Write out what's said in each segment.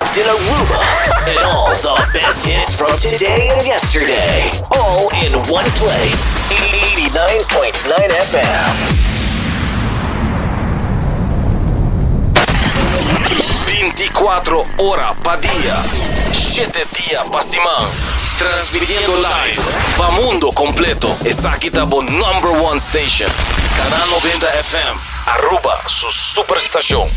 clubs in Aruba and all the best hits from today and yesterday. All in one place. 89.9 FM. 24 ora pa dia, 7 dia pa siman. Transmitiendo live pa mundo completo. Esaki ta bo number one station. Canal 90 FM, Aruba su superstacion.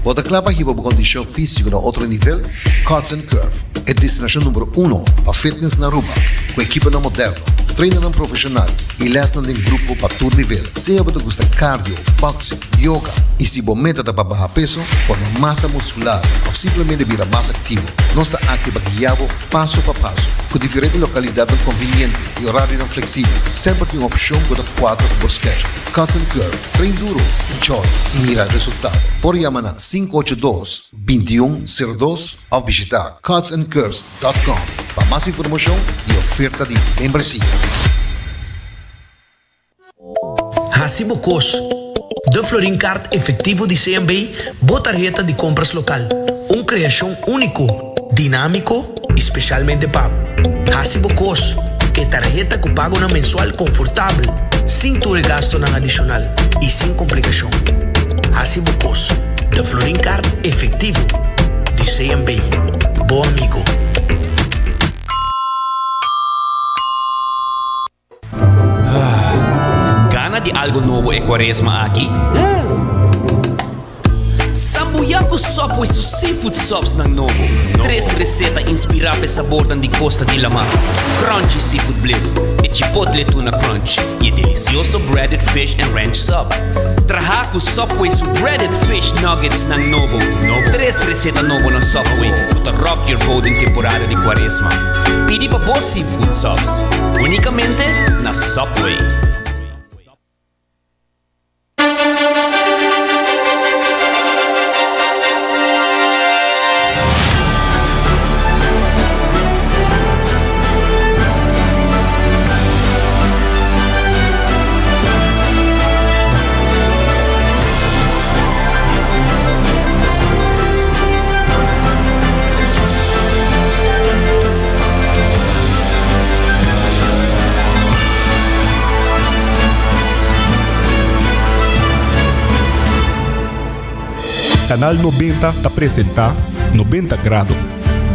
Bo ta kla pa hiba bo kondishon físiko na otro nivel? Cuts and Curve, e destinashon numero uno pa fitness na Aruba, ku ekiponan moderno, trainernan profeshonal i lèsnan den grupo pa tur nivel. Sea bo ta gusta cardio, boxing, yoga i si bo meta ta pa baha peso, forma masa muskular òf simplemente bira mas aktivo, nos ta aki pa guia bo paso pa paso. Ku diferente lokalidatnan konviniente i orarionan fleksibel, semper tin un opshon ku ta kuadra ku bo schedule. Cuts and Curve, train duro, enjoy i mira resultado. Por yama na 582 2102 òf bishita cutsandcurves dot com pa mas informashon i oferta di membresia. Hasi bo kos. De Florin Card Efectivo di CMB, bo tarheta di compras local. Un creacion unico, dinamico y specialmente pa bo. Hasi bo kos. E tarheta cu pagonan mensual confortabel, sin tur e gastonan adicional y sin complicacion. Hasi bo kos. De Florin Card Efectivo di CMB. Bo amigo. Gana di algo nobo e cuaresma aki? Sambuya cu Subway su seafood subs nan nobo. Tres receta inspira p'e sabornan di costa di lama, Crunchy Seafood Bliss, e Chipotle Tuna Crunch y e delicioso Breaded Fish and Ranch Sub. Traha cu Subway su Breaded Fish Nuggets nan nobo. Tres receta nobo na Subway cu ta rock your boat den temporada di cuaresma. Pidi pa bo seafood subs unicamente na Subway. Canal 90 ta presenta 90 Grado,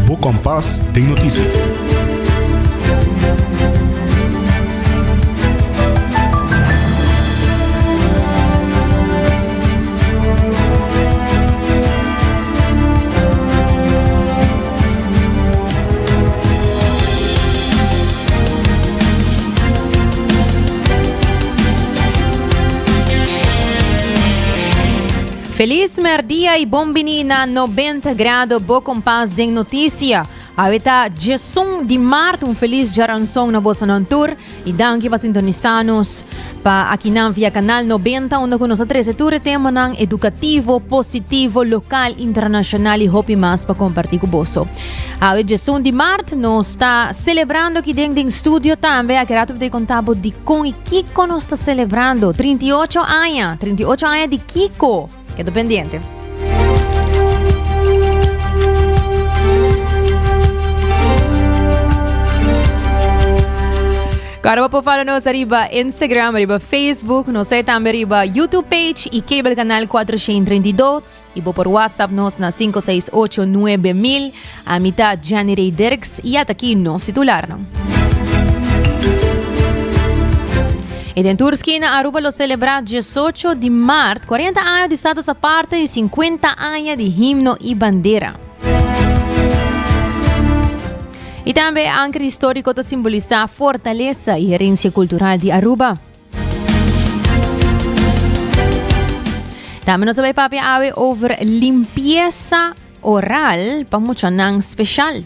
bo kompas den noticia. Feliz merdia y bon bini na 90 grado bo kompas den noticia. Awe ta 11 di maart, un feliz djaranson na boso nan tur y danki pa sintonisa nos pa akinan via Canal 90 unda ku nos a trese tur e temanan edukativo, positivo, lokal, internashonal y hopi mas pa komparti ku boso. Awe 11 di maart nos ta selebrando aki den den studio tambe. Aki rato mi ta konta bo dikon y kiko nos ta selebrando. 38 aña, 38 aña di kiko. Quedo pendiente. Claro, por follow nos arriba Instagram, arriba Facebook, nos hay también arriba YouTube page y cable canal 432 y bo por WhatsApp nos na 568 9000 a mitad Jenny Ray Dirks y hasta aquí nos titular. No? Y den tur skina Aruba lo celebra 18 di maart, 40 aña di status aparte y 50 aña di himno y bandera. Y tambe anker historico ta simbolisa fortaleza y herencia cultural di Aruba. Tambe nos a bay papia awe over limpieza oral pa muchanan special.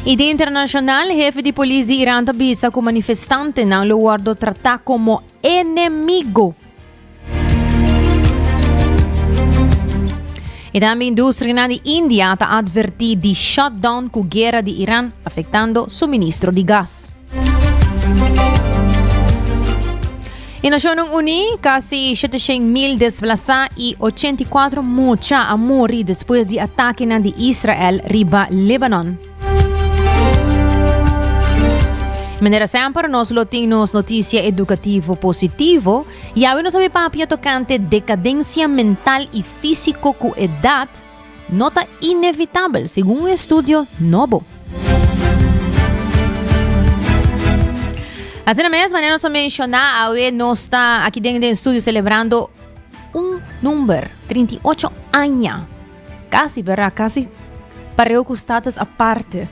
Y di internacional, hefe di polis di Iran ta bisa cu manifestantenan lo wordo trata como enemigo. Y tambe industrianan di India ta adverti di shutdown cu guera di Iran afectando suministro di gas. E Nashonnan Uní, kasi 700 mil desplasá i 84 mucha a muri despues di atakenan di Israel riba Lebanon. Manera semper nos lo tin nos notisia edukativo positivo i awe nos a bin papia tokante dekadensia mental i físiko ku edat no ta inevitabel, segun un estudio nobo. Asina mes, manera nos a menshoná, awe nos ta aki den den studio celebrando un number, 38 aña. Casi, ¿verdad? Casi pareo cu status aparte.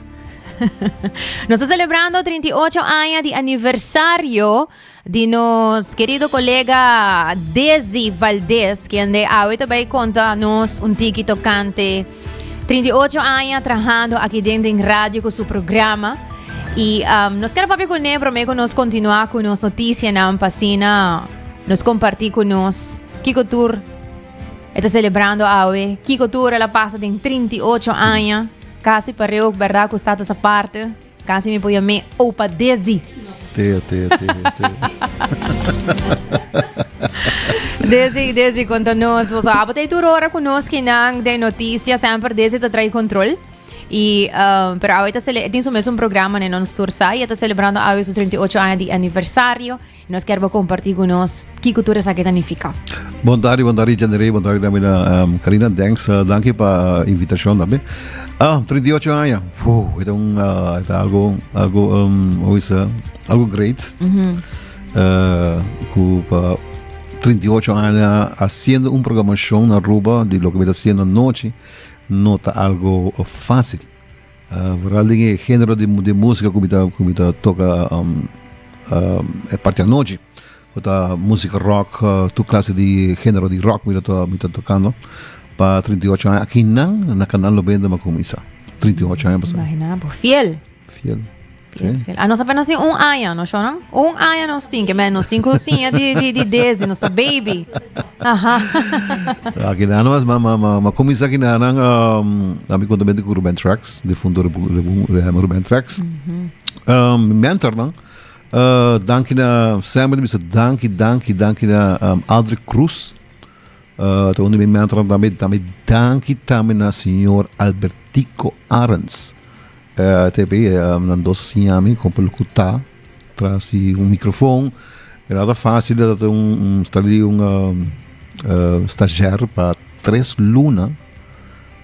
Nos ta celebrando 38 aña di aniversario Di nos kerido kolega Desi Valdez, kende awe ta bai konta nos un tiki tokante 38 aña trahando aki den den radio ku su programa. I um, nos kere papia kuné promé ku nos kontinuá ku nos notisianan pa asina nos kompartí ku nos kiko tur e ta selebrando awe, kiko tur el a pasa den 38 aña, kasi pareu bèrdat ku status aparte. Casi mi por yam'é Opa Desi. Te, te, te, te. Desi, Desi, conta nos. Bo sa, abo ta tur ora cu nos kinan den noticia, semper Desi ta trae control. Y, um, pero awe ta cele tin su mesun programa ne nos tur sa, y e ta celebrando awe su 38 aña di aniversario. Nos kier bo comparti cu nos kico tur esaki ta nifica. Bon tardi, bon tardi Janderey, bon tardi tambe na um, Karina. Thanks, uh, danki pa uh, invitacion tambe. Ah, 38 aña. Uh, eta un uh, eta algo algo um, hoe is uh, algo great. Mm -hmm. uh, ku pa 38 aña haciendo un programacion na Aruba di loke mi ta haciendo anochi no ta algo fácil. Vooral den e genero di di musica cu mi ta cu mi ta toca e parti anochi cu ta musica rock tur clase di genero di rock mi ta mi ta tocando pa 38 aña akinan na Canal Noventa mi a cuminsa 38 aña pasa. Imagina bo fiel. Fiel. Fiel, fiel. Anos apenas tin un aña, no Shonan? Un aña nos tin, ke men nos tin ku siña di, di, di Desi, nos ta baby. Aha. Aki nan mas ma ma ma ma kuminsá aki nan nan um, ami kontamente ku Ruben Trax, difunto Ruben Trax. Um, mi mentor nan. Uh, danki na semper bisa danki danki danki na um, Aldrich Cruz. Uh, ta un di mi mentor tambe tambe danki tambe na señor Albertico Arends. TB, Nan dos a siña mi kon pa lokutá tras di un mikrofon. E no ta fásil, e ta un sta di un stazjèr pa tres luna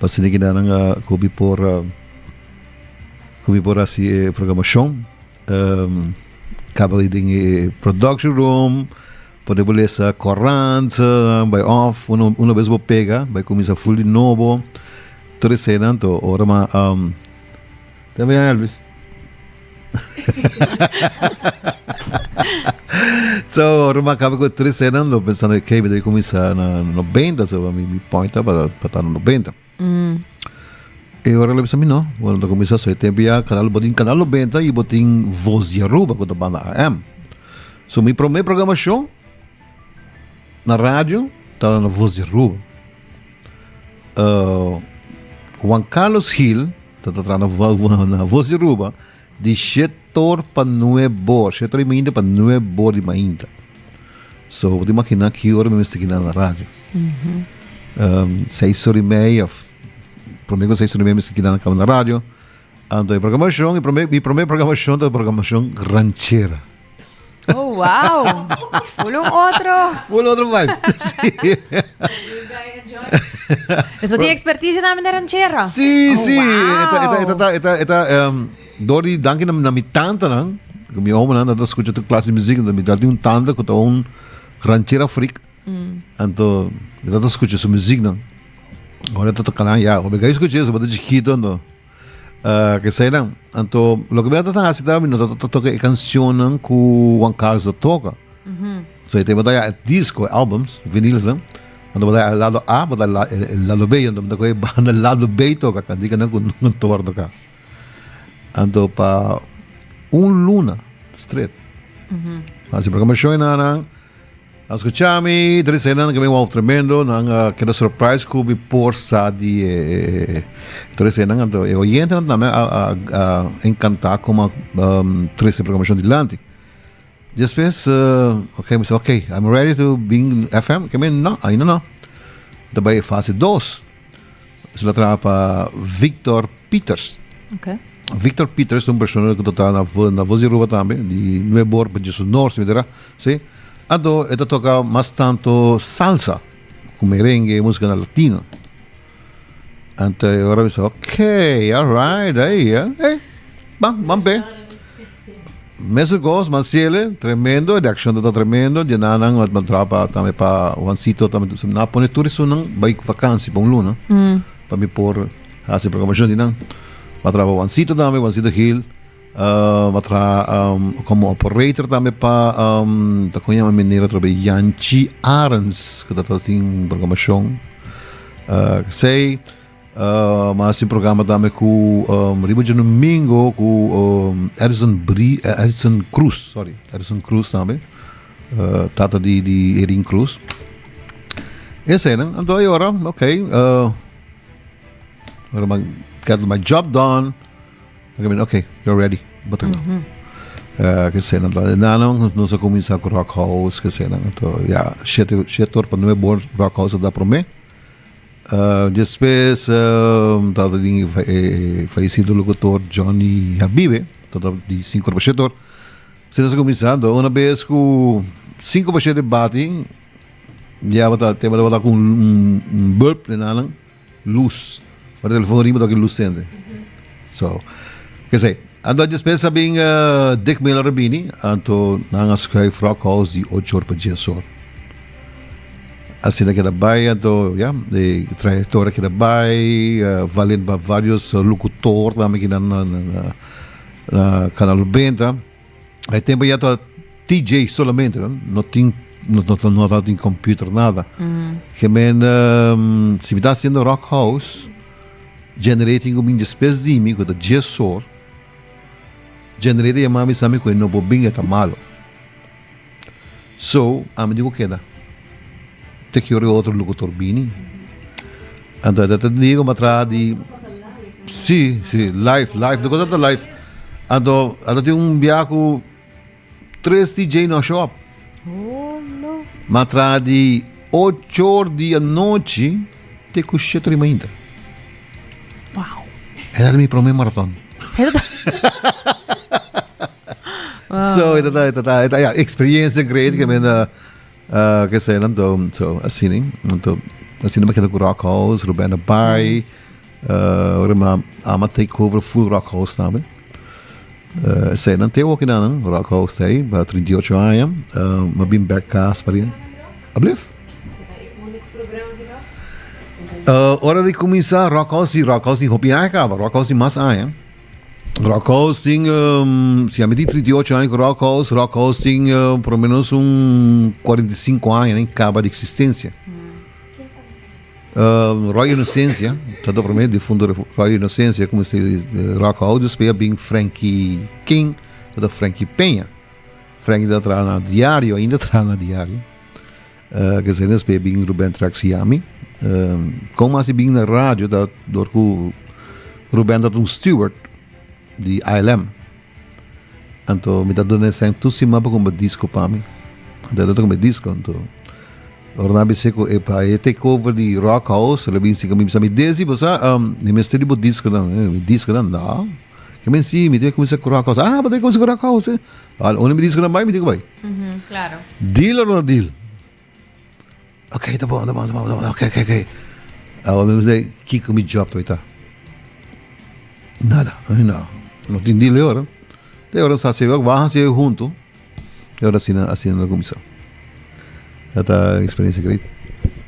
pa asina ki nan ku mi por ku mi por hasi e programashon. Kaba den e production room, pone bo lesa korant, bai òf, una bes bo pega bai kuminsá ful di nobo. Tur eseinan to ora ma um, te bien Elvis. so ora ma acaba cu tur eseinan lo pensando okay, mi debe cuminsa na 90, so mi, mi point pa pa ta na 90. Mm. E ora lo bisa mi no, bueno, to cuminsa so e tempo ya canal botin canal 90 y botin Voz di Aruba cu ta banda AM. So mi prome programacion na radio ta na Voz di Aruba. Juan Carlos Gil ta ta traha na Voz di Aruba di shetor pa nuebor, shetor di mainta pa nuebor di mainta. So bo ta imagina ki ora mi mester kina na radio. Seis ora y meia of prome ku seis ora y meia mi mester kina na radio. Anto e programacion, e prome, mi prome programacion ta programacion ranchera. Oh, wow. Full un otro. Full otro vibe. Sí. Dus bo tin experticio tambe den ranchera? Sí, Oh, sí. wow. Eta, eta, eta, eta, eta, um, door di danki na, na mi tantanan, ku mi omanan ta skucha tur klase di muziek, mi ta tin un tanta ku ta un ranchera freak. Anto, mi ta skucha su muzieknan. Ora ta toka nan, ya, ora mi skucha eso, bo ta chikito, anto. Uh, keseinan. Anto, loke mi ta hasi ta, mi no ta toka e cancionnan ku Juan Carlos ta toka. So, e tema ta ya disco, albums, vinyls nan. Anto, bo ta lado A, bo ta lado B, anto mi ta kohe banda lado B toka, kantikanan ku no tabata toka. Anto, pa un luna straight. Hasi programacion nan. Nan skucha mi, ta dise nan ke mi wou tremendo, nan a keda surprise ku mi por sa di e ta dise nan anto e oyentenan tambe a a enkantá komo a trese e programashon dilanti. Despues, ok, mi bisa, ok, I'm ready to bin FM. Ke men, no, ainda no. Ta bai fase dos. Esei lo traha pa Victor Pieters. Ok. Victor Pieters ta un persona ku ta traha na na Voz di Aruba tambe, di Nuebor pa Djesunor, si mi ta ra, si. Anto e ta toka mas tanto salsa ku merengue, musikanan latino. Anto e ora mi bisa, ok, alright, ei, ei, ban, ban p'e. Mesun kos, Manciele, tremendo, e reakshon ta tremendo, dje nan nan a traha pa tambe pa Juancito tambe, nan a pone tur esunnan bai ku vakansi pa un luna, pa mi por hasi programashon di nan. Mi a traha pa Juancito tambe, Juancito Gil, mi a traha komo operator tambe pa ta kon yama meneer atrobe Yanchi Arends ku ta tin programashon, esei. Ma hasi un programa tambe ku riba djadumingo ku Edison Bri Edison Cruz sorry Edison Cruz tambe tata di di Erin Cruz. Eseinan anto e ora ok ora mi get my job done ok you're ready bo ta kla. Eseinan nan nos a kuminsá ku Rock House eseinan anto ya shete shete or pa nuebe or Rock House a da promé. Despues tabata tin e fayecido locutor Johnny Habibe, tabata di sinku ora pa shete or. Asina nos a cuminsa, anto una bes cu sinku pa shete bati, ya tabata tema tabata cu un bulb den nan, luz, ora telefon riba tabata ki luz sende. So, kesey. Anto despues a bin Dick Miller a bini, anto nan a schuif Rock House di ocho or pa dies or. Asina keda bai, anto ya, e trayectoria keda bai, valiendo pa varios locutor tambe ki nan na na Canal Benta. E tempo ya ta TJ solamente, no, no tin no no tabatin computer nada. Ke men si mi ta haciendo Rock House, Generating ku bin despues di mi ku ta dies or, generator yama mi sa mi ku e no por bin e ta malo. So ami di ku keda te ki ora e otro locutor bini. Anto e ta digo mi a traha di si si live live loke ta live. Anto a tin un bia ku Tres DJ no show up. Ma traha di ocho or di anochi te ku shete ori mainta. Wow. Era mi prome maraton. So, ita ta, ita ta, ita, ja, experiencia great que men uh, que sei, anto, so, asina, anto, asina me keda ku Rock House, Ruben a bai, uh, ora ma ama take over full Rock House tambe. Esei nan te hoki nan Rock House ta ei pa 38 aña mi a bin bek kas pa rin ablief ora di kuminsá Rock House si Rock House tin hopi aña kaba Rock House tin mas aña Rock House tin si ami tin 38 aña ku Rock House Rock House tin por lo menos un 45 aña kaba di eksistensia. Roy Inocencia, ta do prome difunto Roy Inocencia kuminsá Rock House, despues a bin Frankie King, ta do Frankie Peña. Frankie ta traha na Diario, ainda traha na Diario. Kese despues a bin Ruben Trax i ami. Kon mas a bin na radio ta dor ku Ruben ta un steward di ILM. Anto mi ta duna esei tur siman pa kumpra disko pa mi. Anto e ta kumpra disko anto ora nan a bis'é ku e pa e take over di Rock House el a bin sinka mi bisa mi Desi bo sa mi mester di bo diskonan. Mi diskonan? No. Ke men si mi tin kuminsá ku Rock House. Ah bo tin kuminsá ku Rock House. Al unda mi diskonan bai mi tin ku bai. Deal or no deal? Ok, ta bon, ta bon, ta bon, ta bon, ok, ok, ok. Awor mi bisa, kiko mi job ta ta? Nada, no, no tin deal ahora. Te ora sa hasi, ban hasi hunto. E ora asina, asina lo kuminsá. Ta ta experiencia great.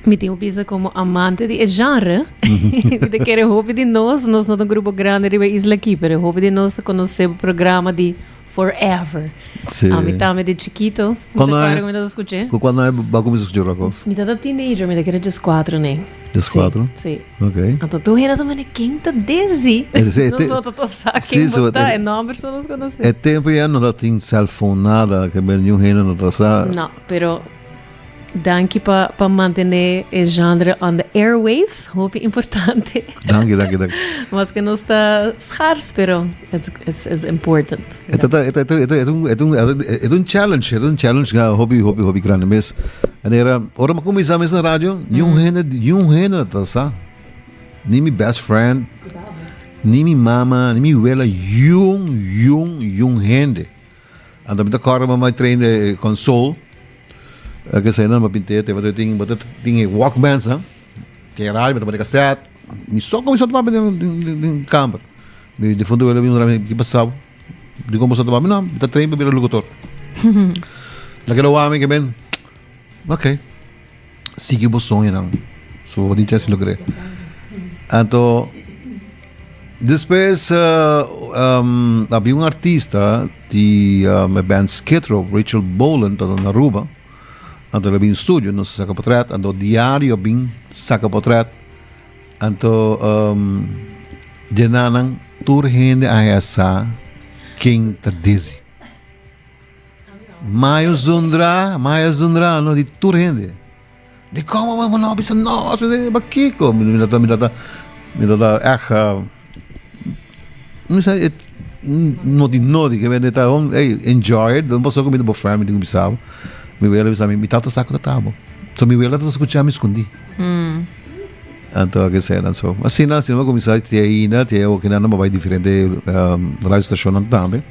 Mi tin ku bisa komo amante di e genre, mi ta kere hopi di nos, nos no ta un grupo grandi riba e isla aki, pero hopi di nos ta konosé bo programa di Forever. Sí. Ami tambe di chikito. Mi ta kòrda ku mi tabata skuch'é. Ku kuando ai bo a kuminsá skucha Rock House? Mi tabata teenager, mi ta kere djeskuatro ne. Djeskuatro? Sí. Ok. Anto tur hende ta manda ken ta Desi? Nos no tabata sa ken bo ta, e nòmber so nos konosé. E tempu ya no tabatin cellphone nada, ke niun hende no ta sa. No, pero. Danki pa pa mantene e genre on the airwaves, hopi importante. Danki, danki, danki. Maske nos ta schaars, pero it's, it's, it's important. E ta, e ta, e ta, e ta, e ta un, e ta un, e ta un challenge, e ta un challenge nga hopi, hopi, hopi grande mes. En era, ora mi kuminsá mes na radio, niun hende, niun hende ta sa. Ni mi best friend, ni mi mama, ni mi wela, yun, yun, yun hende. Anto mi ta kòrda mi bai train de console. Ke esei nan mi a pint'é te pasobra tin bo ta tin e walkmans nan. Tin radio mi ta pone cassette. Mi so kuminsá topa den den kamber. Mi difuntu wela bin mi ki pasa bo? Dikon bo sa topa? Mi no, mi ta train pa bira locutor. La keda wak mi ke men ok sigui bo soñonan. So bo tin chèns di logr'é. Anto Despues habia un artista di e band Skid Row, Rachel Bolan, ta na Aruba. Anto el a bin studio, nos a saka potret. Anto diario a bin saka potret. Anto dje-nanan tur hende a haya sa ken ta Dizzy. Mayo zundra, mayo zundra, no, di tur hende. Di como bo no bisa nos, pakiko? Mi ta mi ta mi ta echt mi sa e no di nodi ke bende ta hon ey enjoy it don paso ku mi ta bo friend mi tin ku bisa bo mi wela bisa mi mi tata sa ku ta ta bo so mi wela ta skucha mi skundi anto ke sena so asina asina mi a kuminsá te ainda te okinan mi a bai diferente radio stashonnan tambe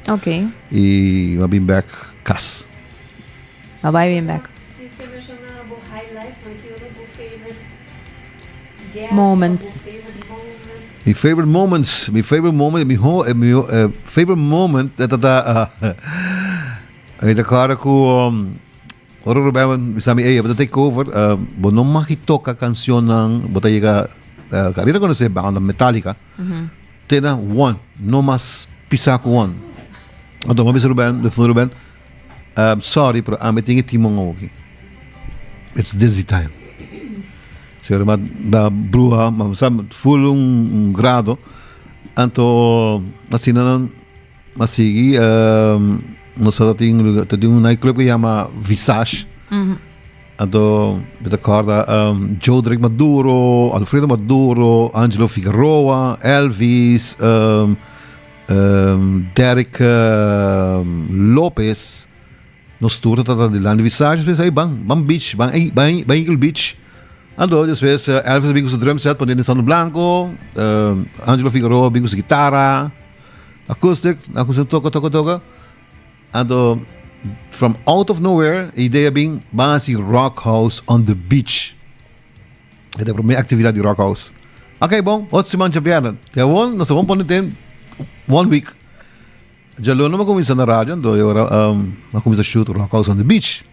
i mi a bin bek kas. Ma bai bin bek. Moments. Mi favorite moments, mi favorite moment, mi ho, eh, mi eh, favorite moment dat dat uh, mi ta kòrda ku um, ora Ruben bisa mi, ey, bo ta take over, uh, bo no mag toka cancionnan, bo ta yega, uh, Karina konosé banda Metallica, te na one, no mas pisa ku one. Anto mi a bisa Ruben, de Ruben, Sorry pero ami tin e timon awoki. It's dizzy time. Señora ma da bruha, ma sa full un grado. Anto asina nan a sigui nos ta tin ta tin un nightclub ku yama Visage. Anto mi ta kòrda Jodrick Maduro, Alfredo Maduro, Angelo Figueroa, Elvis, Derrick Lopez, nos tur ta ta dilanti Visage, despues ey ban, ban beach, ban ban ban Eagle Beach. Anto despues Elvis a bin ku su drum set pone den Sando Blanco, Angelo Figueroa a bin ku su guitarra acoustic, nan kuminsa toka toka toka. Anto from out of nowhere e idea a bin ban hasi Rock House on the Beach. E ta prome actividad di Rock House. Ok, bon, otro siman djabièrnè. Te awor nos a bon pone den one week. Djaluna mi a kuminsá na radio, anto e ora mi a kuminsá shoot Rock House on the Beach.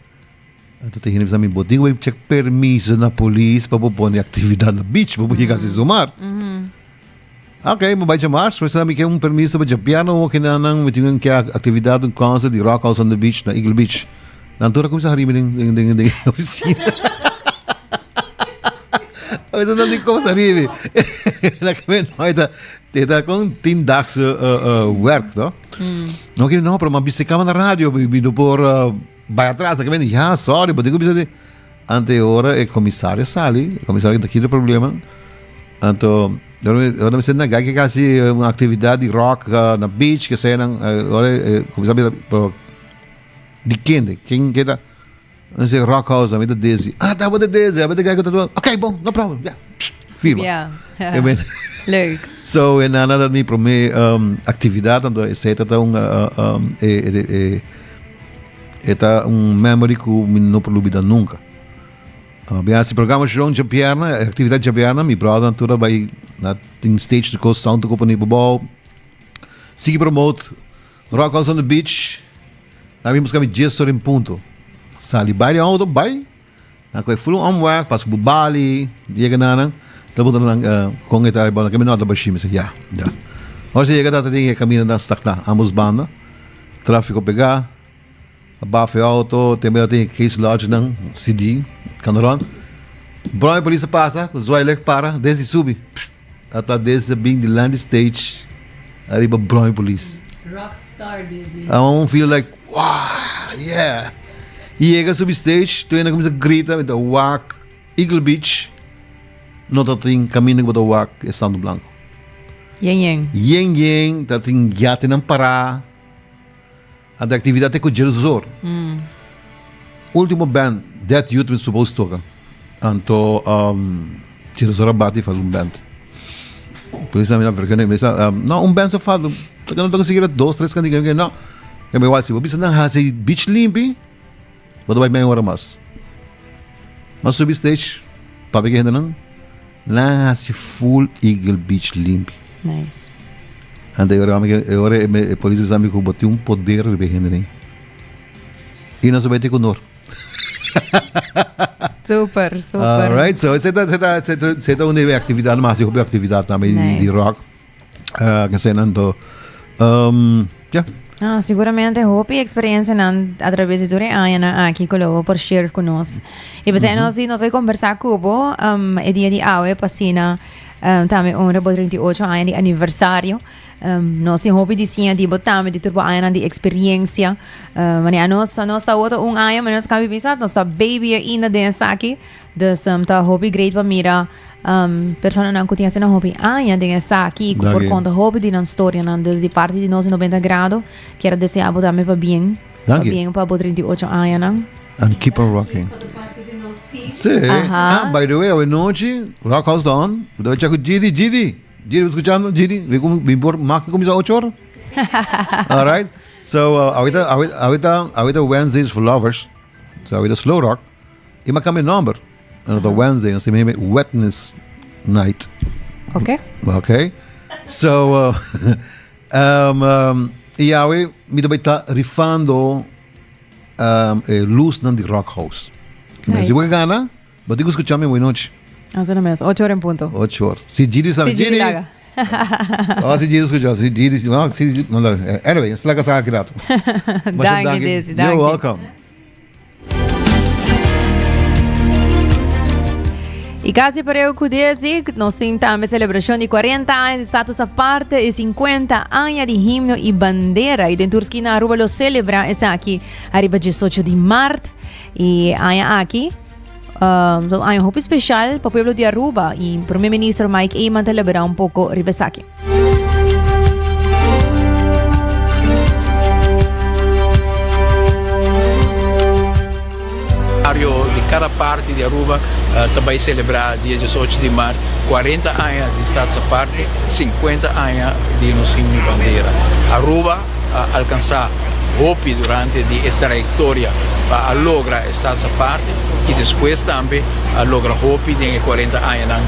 Anto ta hende bisa mi, bo tin ku bai check permiso na polis pa bo pone actividad na beach, bo por yega hasi zomaar. Ok, mi bai djamar, pues mi ke un permiso pa djabièrnè awor kinan mi tin un ke actividad, un concert di Rock House on the Beach na Eagle Beach. Nan tur a kuminsá hari mi den den den oficina. A veces nan di koos ta ribi. Na ke men ta te ta kon tin dagse werk, no? No ke no, pero ma bisa kama na radio, mi no por bai atras, ke men ja, sorry, bo tin ku bisa di. Ante ora e komisario sali, e komisario ta kito problema. Anto ora mi senta na ke kasi un aktividat di rock na beach, ke sea nan, ora e komisario bisa, pero Di kende? Ken ke ta? Nan sey Rock House, ami ta desi. Ah, ta bo ta desi, ami ta guy ku ta tuba. Ok, bon, no problem, ya. Firma. Ja. I mean, Leuk. So, en nana dat mi prome um, actividad, anto esei ta ta un uh, um, e, e, e, e ta un memory ku mi no por lubida nunca. Uh, mi hasi programa show djapierna, actividad djapierna, mi brother nan tur a bai na tin stage de coast sound company bobou. Sigui promote Rock House on the Beach. Na mi busca mi djes ora en punto. Sali bai di auto, bai. Na koe full un omweg, pasa bu Bali, yega na nan. Ta puntra nan uh, kon e ta, bon, kami no ta bashi. Mi sa, ja, ja. Ora se yega ta tin e camino na stagna, ambos banda. Tráfico pegá. Abaf e auto, tembe ta tin case lodge nan, CD, kanda rond. Bron e polis a pasa, ku zwaailicht para, desde subi. Ata desde bin di landing stage ariba Brown Police. Rockstar Dizzy. I won't feel like, wow, yeah. Yega subi stage, tur hende a kuminsá grita, mi ta wak Eagle Beach no ta tin kaminda ku bo ta wak e santu blanku. Yen yen. Yen yen, ta tin yatenan pará. Anto e aktividat te ku djerzor. Ultimo band, Dead Youth mi supos toka. Anto djerzor a bati falta un band. Polis a mira vergunning, mi bisa, no, un band so falta. Toka no toka sikiera dos, tres kantika. Mi no. Mi igual si bo bisa nan hasi beach limpi, bo ta bai media ora mas. Mas subi stage, papia ku e hendenan, nan hasi full Eagle Beach limpi. Nice. Anto e ora e ora e polis bisa mi ku bo tin un poder riba e hende nei. I nos a bai te ku nor. Super, super. All right, so esei ta esei ta esei ta un di e aktividat mas hopi aktividat tambe di Nice. rock. Uh, ke esei anto um, ja. Ah, seguramente hopi experiencianan a través di tur e añanan aki ku lo bo por share ku nos. I p'esei nos di nos a kombersá ku bo um, e dia di awe pa asina um, tambe honra bo 38 aña di aniversario. Um, nos tin hopi di siña di bo tambe di tur bo añanan di experiencia. Um, manera nos, nos ta otro un aña, maar nos kabi bisa, nos ta baby ainda den esaki. Dus um, ta hopi great pa mira um, personanan ku tin asina hopi aña den esaki i ku por Danki. konta hopi di nan storianan. Dus di parti di nos di 90 Grado, kier desea bo tambe pa bien. Pa Danki. bien pa bo 38 añanan. And keep on rocking. Sí. Aha. Ah, by the way, anochi, Rock House Down. Bo ta ku Gidi, Gidi. Gidi, bo skuchando? Gidi, mi kum, mi por mak kuminsá 8 or. All right. So, uh, ahorita, ahorita, ahorita, ahorita Wednesdays for Lovers. So, ahorita Slow Rock. I m'a cambia nomber. En dat Wednesday, en se me Wetness Night. Ok. Ok. So, uh, um, um, y awe mi ta ta rifando um, eh, luz nan di Rock House. Que Nice. Si bo gana, bo tin cu scucha mi buena noche. Asina mes, ocho or en punto. Ocho or. Si Gidi sabe, Si Gidi Gidi. laga. Oh, si Gidi scucha, si Gidi, no, si, no, no, anyway, es laga sa aki rato. Masha Danki, Desi, You're danki. welcome. Y casi pareu cu desi, nos tin tambe celebracion di 40 aña di status aparte y 50 aña di himno y bandera. Y den tur skina Aruba lo celebra esaki ariba 18 di maart. Y aña aki, um, so aña hopi special pa pueblo di Aruba. Y Primer Minister Mike Eman ta elabora un poco riba esaki. Bario di cada parti di Aruba ta bay celebra dia diesocho di maart cuarenta aña di Status Aparte, cincuenta aña di nos himno y bandera. Aruba a alcansa hopi durante di e trayectoria pa a logra e Status Aparte y despues tambe a logra hopi den e cuarenta añanan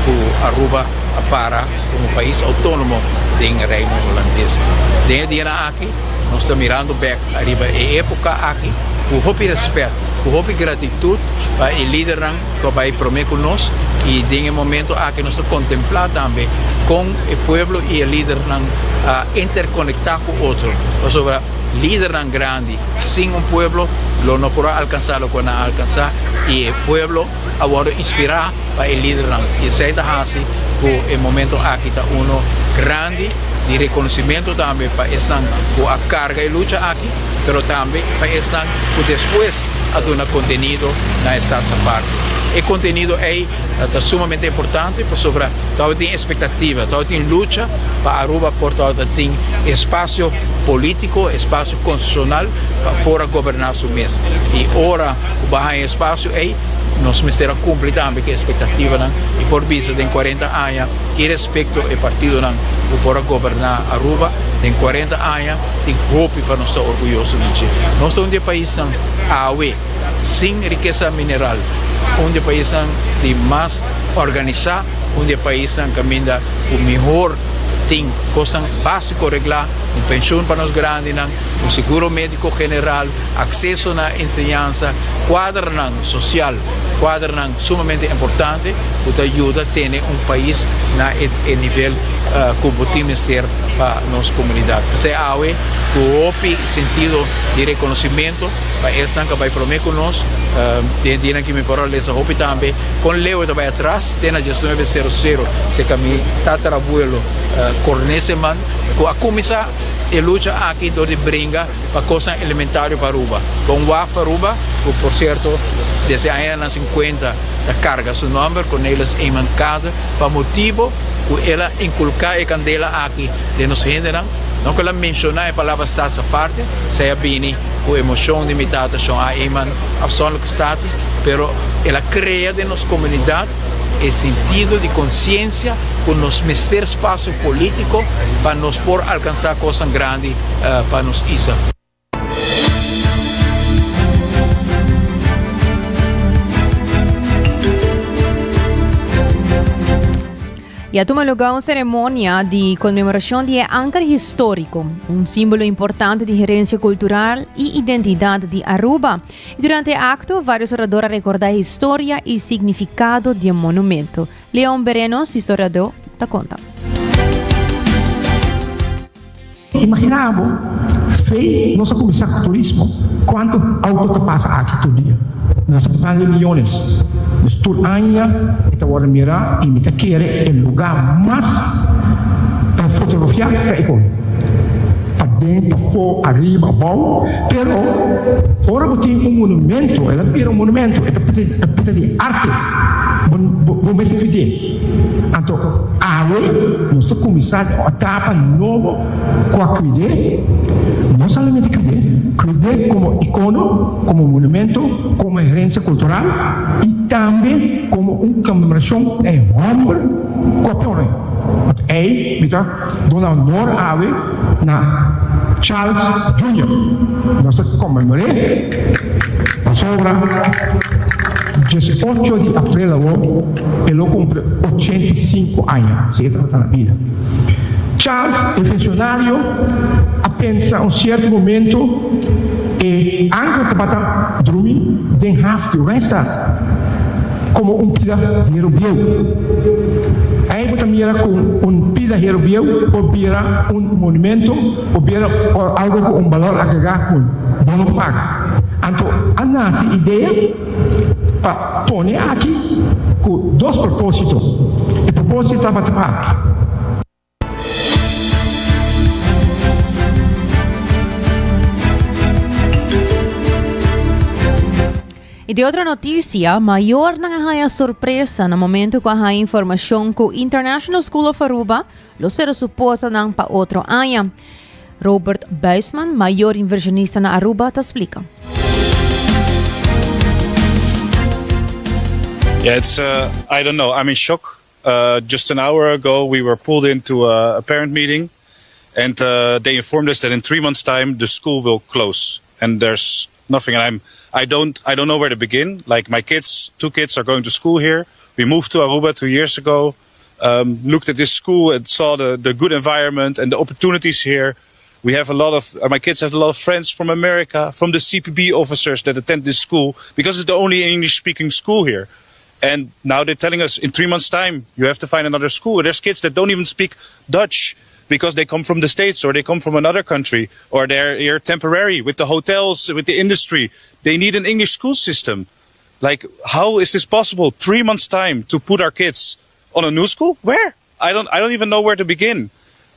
cu Aruba a para komo pais outónomo den Reino Hulandes. Den e dianan aki nos ta mirando bèk ariba e époka aki ku hopi rèspèt, ku hopi gratitut pa e lidernan ku a bai promé ku nos i den e momento aki nos ta kontemplá tambe kon e pueblo i e lidernan a interkonektá ku otro pasobra lidernan grandi sin un pueblo lo no por a alkansá loke nan a alkansá i e pueblo a wòrdu inspirá pa e lidernan i esei ta hasi ku e momento aki ta uno grandi di rekonosimentu tambe pa esnan ku a karga e lucha aki, pero tambe pa esnan ku despues a duna kontenido na e Staats Aparte. E kontenido ei ta sumamente importante pasobra tabatin espektativa, tabatin lucha pa Aruba por tabata tin espasio polítiko, espasio konstitushonal pa por a goberná su mes. I ora ku bo a haña espasio ei, Nos mester a cumpli tambe cu e expectativanan y por bisa den cuarenta aña irespekto e partidonan cu por a goberna Aruba den cuarenta aña tin hopi pa nos ta orguyoso di dje. Nos ta un di e paisnan awe sin rikesa mineral, un di e paisnan di mas organisa, un di e paisnan caminda cu mihor tin cosnan basico regla, un pensioen pa nos grandinan, un seguro medico general, acceso na enseñansa, cuadranan social, cuadranan sumamente importante cu ta yuda tene un pais na e nivel cu bo tin mester pa nos comunidad. P'esey awe cu hopi sentido di reconocimento pa esnan cu a bay prome cu nos, den dianan ki mi por a lesa hopi tambe con leu e ta bay atras te na diesnuebe sero sero cerca mi tatarabuelo Corneseman cu a cuminsa. e lucha aki dor di bringa pa kosnan elementario pa Aruba. Pa un waf Aruba, ku por sierto desde añanan sinkuenta ta karga su nòmber, Cornelis Eman Kade, pa motibo ku el a inkulká e kandela aki den nos hendenan, no ku el a menshoná e palabra status aparte, esei a bini ku e moshon di mi tata Shon A. Eman afzonderlijke status, pero el a krea den nos komunidat e sentido di konsiensia ku nos mester spasio polítiko pa nos por alkansá kosnan grandi pa nos isla. Y a tuma lugar un ceremonia di conmemoracion di e anker historico, un simbolo importante di herencia cultural y identidad di Aruba. Y durante e acto, varios orador a recorda e historia y significado di e monumento. Leon Berenos, historiador, ta conta. Imagina bo, fe nos a cuminsa cu turismo, cuanto auto ta pasa aki tur dia? Nos ta pagando den miyones. Dus tur aña e ta wordo mira y mi ta kere e lugar mas fotografia ta e koe. Paden, pafo, ariba, abou, pero ora bo tin un monumento, el a bira un monumento, e ta pita di arte, bo mester pidie. Anto awe nos ta kuminsá den un etapa nobo ku a kuid'é, no solamente kuid'é, kuid'é komo ikono, komo monumento, komo herensia kultural i tambe komo un konmemorashon na e hòmber ku a pone. Anto ei mi ta duna honor awe na Charles Junior. Nos ta konmemor'é pasobra diesocho di aprel awor e lo kumpli 85 aña si e tabata na bida. Charles, e funcionario, a pensa un cierto momento e anker tabata drumi den haf di Oranjestad como un pida hero bieu. Ei bo ta mira cu un pida hero bieu por bira un monumento, por bira algo cu un balor agrega cu bo no paga. Anto a nace idea pa pone aki cu dos proposito. E proposito tabata pa. Y di otro noticia, mayornan a haya sorpresa na momento cu a haya informacion cu International School of Aruba lo cera su portanan pa otro aña. Robert Buisman, mayor inversionista na Aruba, ta splica. Yeah, it's uh, I don't know. I'm in shock. Uh, just an hour ago, we were pulled into a, a parent meeting, and uh, they informed us that in three months' time the school will close, and there's nothing. And I'm I don't I don't know where to begin. Like my kids, two kids are going to school here. We moved to Aruba two years ago. Um, looked at this school and saw the, the good environment and the opportunities here. We have a lot of uh, my kids have a lot of friends from America, from the CPB officers that attend this school because it's the only English speaking school here. And now they're telling us in three months' time, you have to find another school. There's kids that don't even speak Dutch because they come from the States or they come from another country or they're here temporary with the hotels, with the industry. They need an English school system. Like, how is this possible? Three months' time to put our kids on a new school? Where? I don't, I don't even know where to begin.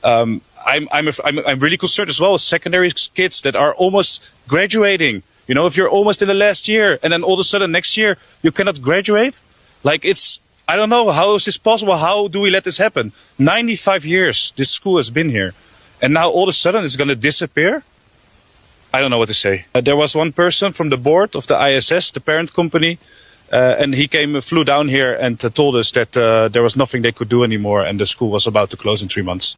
Um, I'm, I'm, I'm, I'm really concerned as well as secondary kids that are almost graduating. You know, if you're almost in the last year and then all of a sudden next year you cannot graduate, like it's, I don't know, how is this possible? How do we let this happen? 95 years this school has been here. And now all of a sudden it's going to disappear? I don't know what to say. Uh, there was one person from the board of the ISS, the parent company, uh, and he came, flew down here and uh, told us that uh, there was nothing they could do anymore and the school was about to close in three months.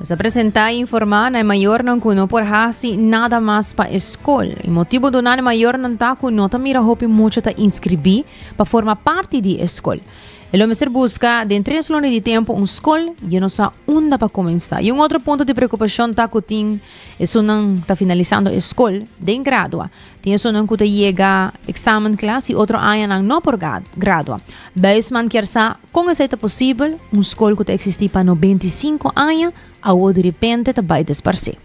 Nos a presentá i informá na e mayornan ku no por hasi nada mas pa e skol. E motibu duná na e mayornan ta ku no ta mira hopi mucha ta inskribí pa forma parti di e skol. E lo mester buska den tres luna di tempu un skol i e no sa unda pa kuminsá. I un otro punto di preokupashon ta ku tin esunnan ta finalisando e skol den gradua. Tin esunnan ku ta yega eksamenklas i otro añanan no por gradua. Buisman kier sa kon esei ta posibel, un skol ku ta eksistí pa 95 aña awo direpente ta bai desparsé.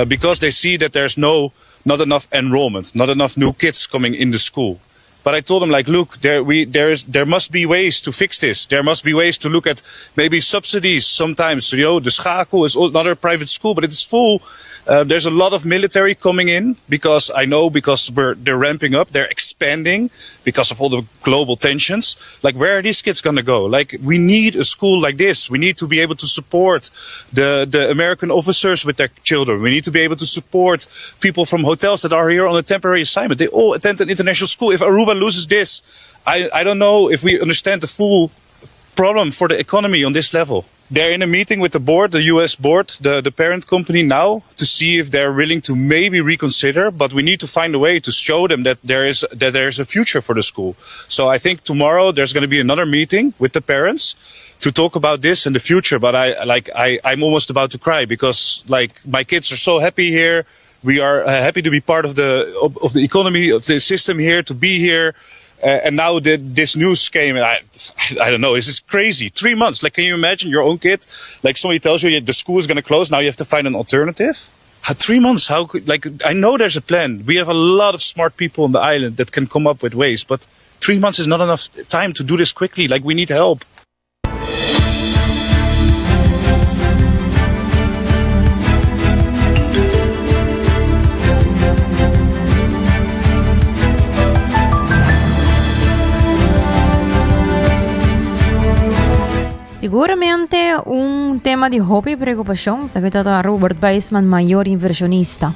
Because they see that there's no not enough enrollment, not enough new kids coming in the school. But I told them like, look, there we there is there must be ways to fix this. There must be ways to look at maybe subsidies sometimes. You know, the Schakel is another private school, but it's full. Uh, there's a lot of military coming in because I know because we're they're ramping up, they're expanding because of all the global tensions. Like, where are these kids gonna go? Like, we need a school like this. We need to be able to support the the American officers with their children. We need to be able to support people from hotels that are here on a temporary assignment. They all attend an international school. If Aruba loses this, I, I don't know if we understand the full problem for the economy on this level. They're in a meeting with the board, the US board, the, the parent company now, to see if they're willing to maybe reconsider. But we need to find a way to show them that there is that there's a future for the school. So I think tomorrow there's going to be another meeting with the parents to talk about this in the future. But I like I, I'm almost about to cry because like my kids are so happy here. We are uh, happy to be part of the of, of the economy of the system here, to be here. Uh, and now the, this news came, and I, I don't know, this is crazy. Three months. Like, can you imagine your own kid? Like, somebody tells you the school is going to close. Now you have to find an alternative. How, three months? How could, like, I know there's a plan. We have a lot of smart people on the island that can come up with ways, but three months is not enough time to do this quickly. Like, we need help. Siguramente un tema di hopi preocupacion, sa que ta Robert Buisman, mayor inversionista.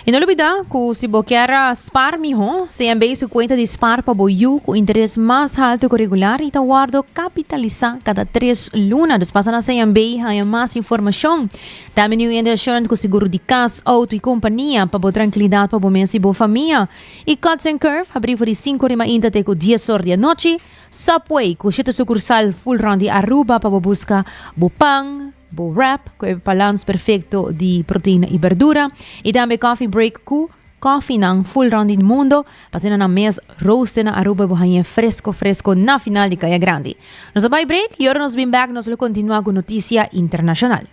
I no lubida ku si bo kier spar miho, CMB su kuenta di spar pa bo yu ku interes mas haltu ku regular i ta wordo kapitalisa kada tres luna. Dus pasa na CMB i haña mas informashon. Tambe New India Assurance ku seguro di kas, outo i kompania pa bo trankilidat pa bo mes i bo famia. I Cuts and Curve habrí for di sinku ori mainta te ku dies or di anochi. Subway ku shete sukursal ful rònt di Aruba pa bo buska bo pan, Bo wrap cu e balans perfecto di proteina y berdura y tambe coffee break cu koffienan full rond di mundo pa asina nan mes roosten na Aruba bo hañ'e fresco fresco na final di Caya Grandi. Nos a bay break y ora nos bin back nos lo continua cu noticia internacional.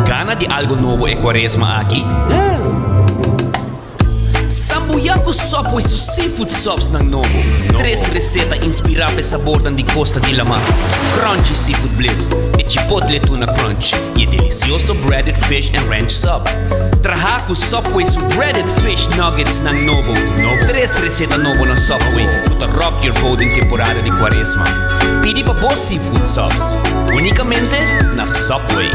Gana di algo nobo e cuaresma aki? Sambuya cu Subway su seafood subs nan nobo. Tres receta inspira p'e sabornan di costa di lama, Crunchy Seafood Bliss, e Chipotle Tuna Crunch y e delicioso Breaded Fish and Ranch Sub. Traha cu Subway su Breaded Fish Nuggets nan nobo. Tres receta nobo na Subway cu ta rock your boat den temporada di cuaresma. Pidi pa bo seafood subs. Unicamente na Subway.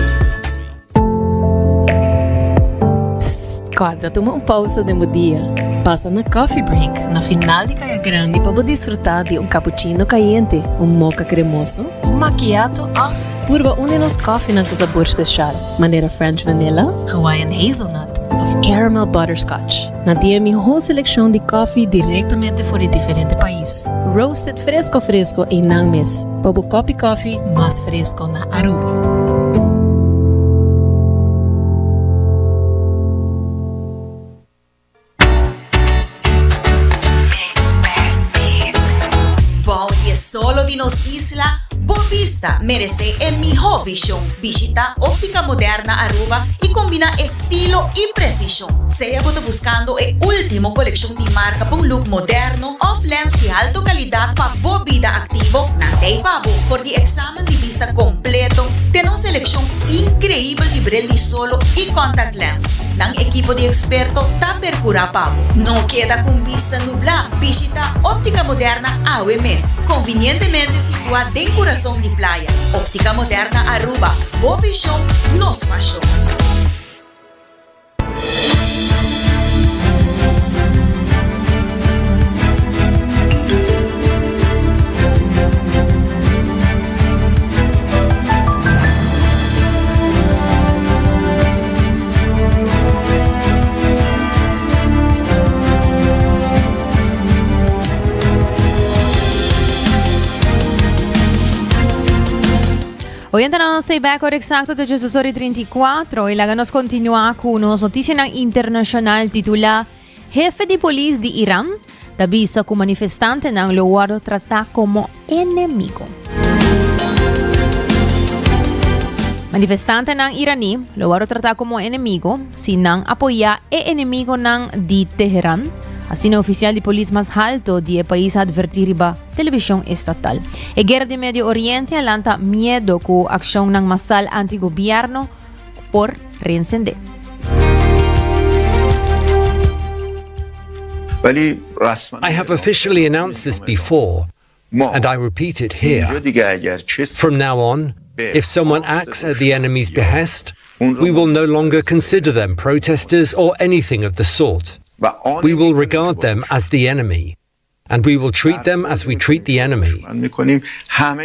Psst, corda tuma un pausa den bo dia. Pasa na Coffee Break na final di Caya Grandi pa bo disfruta di un cappuccino cayente, un mocha cremoso, un macchiato of purba un di nos koffienan cu sabor special, manera French Vanilla, Hawaiian Hazelnut of Caramel Butterscotch. Nan tin e mihó selekshon di kòfi direktamente for di diferente pais, roasted fresko fresko einan mes, pa bo kòpi kòfi mas fresko na Aruba. Bou di e solo di nos isla, Bo bista meresé e mihó vishon. Bishitá Óptica Moderna Aruba i kombiná estilo i presishon. Sea bo ta buskando e último kolekshon di marka pa un look moderno òf lens di alto kalidat pa bo bida aktivo, nan ta ei pa bo. For di eksamen di bista kompleto te na un selekshon inkreibel di bril di solo i contact lens, nan ekipo di eksperto ta perkurá pa bo. No keda ku un bista nublá, bishitá Óptica Moderna awe mes. Konvinientemente situá den kurason di playa. Óptica Moderna Aruba, bo vishon, nos pashon. Oyentenan nos stay back ora exacto ta Jesus ora 34 y laga nos continua cu nos noticianan internacional titula Jefe di polis di Iran. Ta bisa ku manifestantenan lo wòrdu tratá komo enemigo. Manifestantenan iraní lo wòrdu tratá komo enemigo si nan apoyá e enemigonan di Teheran, asina ofisial di polis mas halto di e pais a atvertí riba televishon estatal. E guera di Medio Oriente a lanta miedo ku akshonnan masal anti-gobièrnu por reinsendé. I have officially announced this before, and I repeat it here. From now on, if someone acts at the enemy's behest, we will no longer consider them protesters or anything of the sort. We will regard them as the enemy and we will treat them as we treat the enemy.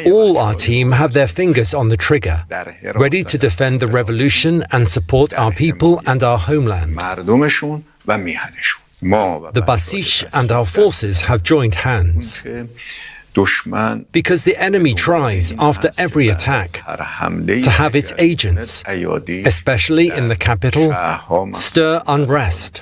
All our team have their fingers on the trigger, ready to defend the revolution and support our people and our homeland. The Basij and our forces have joined hands. Because the enemy tries, after every attack, to have its agents, especially in the capital, stir unrest.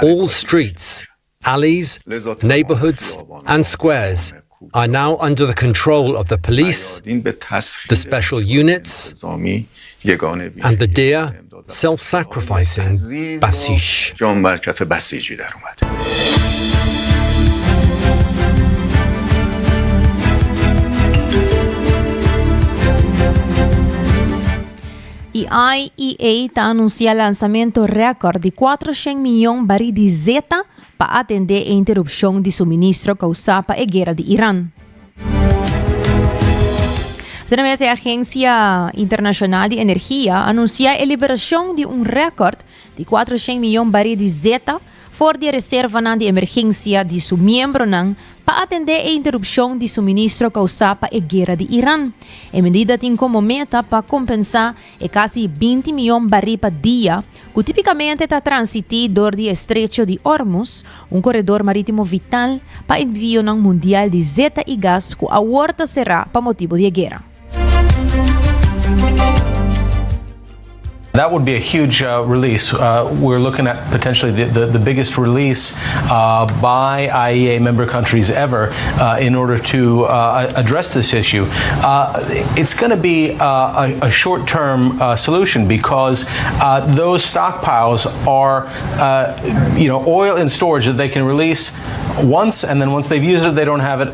All streets, alleys, neighborhoods, and squares are now under the control of the police, the special units, and the dear, self sacrificing Basij. E IEA ta anunsiá lansamentu rèkòrt di 400 mion barí di zeta pa atendé e interupshon di suministro kousá pa e guera di Iran. Asina mes e Agensia Internashonal di Energia a anunsiá e liberashon di un rèkòrt di 400 mion barí di zeta for di e reservanan di emergensia di su miembronan pa atendé e interupshon di suministro kousá pa e guera di Iran. E medida tin komo meta pa kompensá e kasi 20 mion barí pa dia ku tipikamente ta transití dor di Estrecho di Ormuz, un koredor marítimo vital pa envionan mundial di zeta i gas ku awor ta será pa motibu di e guera. That would be a huge uh, release. Uh, we're looking at potentially the, the, the biggest release uh, by IEA member countries ever uh, in order to uh, address this issue. Uh, it's going to be a, a short term solution because those stockpiles are, you know, oil in storage that they can release once, and then once they've used it, they don't have it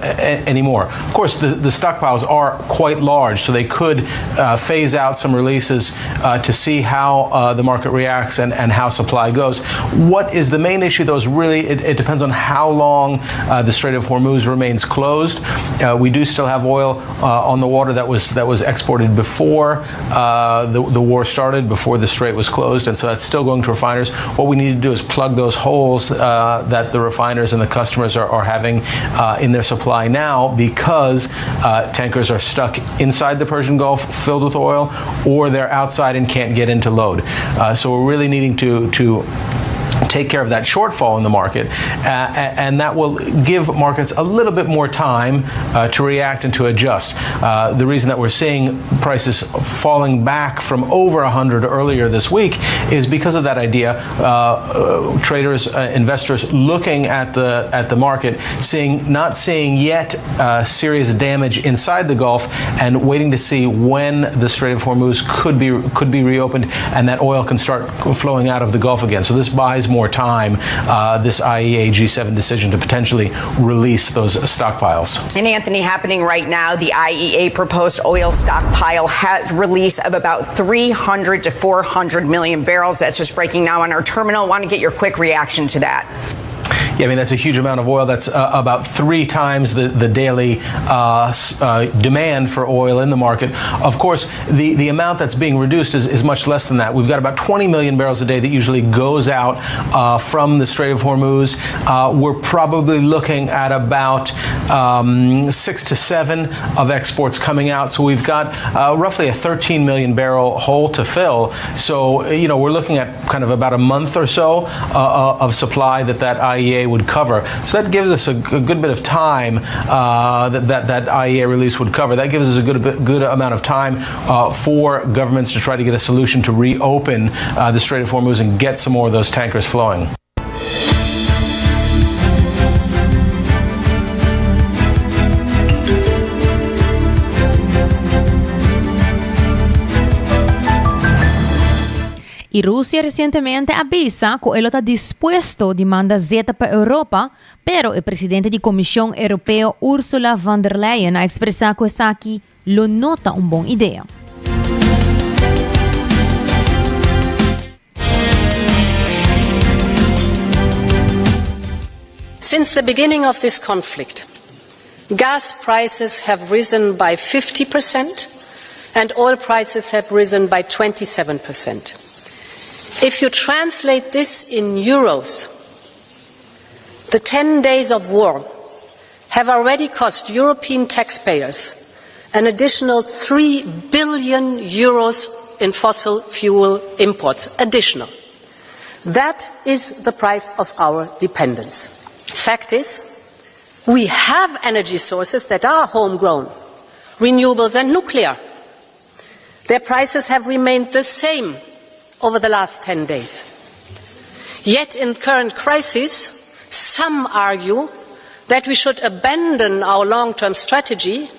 anymore. Of course, the, the stockpiles are quite large, so they could uh, phase out some releases uh, to see how uh, the market reacts and, and how supply goes. What is the main issue, though, is really it, it depends on how long uh, the Strait of Hormuz remains closed. Uh, we do still have oil uh, on the water that was that was exported before the, the war started, before the strait was closed, and so that's still going to refiners. What we need to do is plug those holes that the refiners and the customers are, are having uh, in their supply now because uh, tankers are stuck inside the Persian Gulf filled with oil or they're outside and can't get into load. Uh, so we're really needing to, to take care of that shortfall in the market, uh, and that will give markets a little bit more time uh, to react and to adjust. Uh, the reason that we're seeing prices falling back from over 100 earlier this week is because of that idea. Uh, uh, traders, uh, investors looking at the at the market, seeing not seeing yet serious damage inside the Gulf, and waiting to see when the Strait of Hormuz could be could be reopened and that oil can start flowing out of the Gulf again. So this buys more time, uh, this IEA G7 decision to potentially release those stockpiles. And Anthony, happening right now, the IEA proposed oil stockpile has release of about 300 to 400 million barrels. That's just breaking now on our terminal. Want to get your quick reaction to that. Yeah, I mean, that's a huge amount of oil. That's uh, about three times the, the daily uh, uh, demand for oil in the market. Of course, the, the amount that's being reduced is, is much less than that. We've got about 20 million barrels a day that usually goes out uh, from the Strait of Hormuz. Uh, we're probably looking at about um, six to seven of exports coming out. So we've got uh, roughly a 13 million barrel hole to fill. So, you know, we're looking at kind of about a month or so of supply that that IEA would cover. So that gives us a, a good bit of time uh, that, that that IEA release would cover. That gives us a good good amount of time uh, for governments to try to get a solution to reopen uh, the Strait of Hormuz and get some more of those tankers flowing. Y Rusia recientemente a bisa cu e lo ta dispuesto di manda zeta pa Europa, pero e presidente di Comision Europeo Ursula von der Leyen a expresa cu esaki lo no ta un bon idea. Since the beginning of this conflict, gas prices have risen by 50% and oil prices have risen by 27%. If you translate this in euros, the 10 days of war have already cost European taxpayers an additional 3 billion euros in fossil fuel imports. Additional. That is the price of our dependence. Fact is, we have energy sources that are homegrown, renewables and nuclear. Their prices have remained the same over the last 10 days. Yet in current crisis, some argue that we should abandon our long-term strategy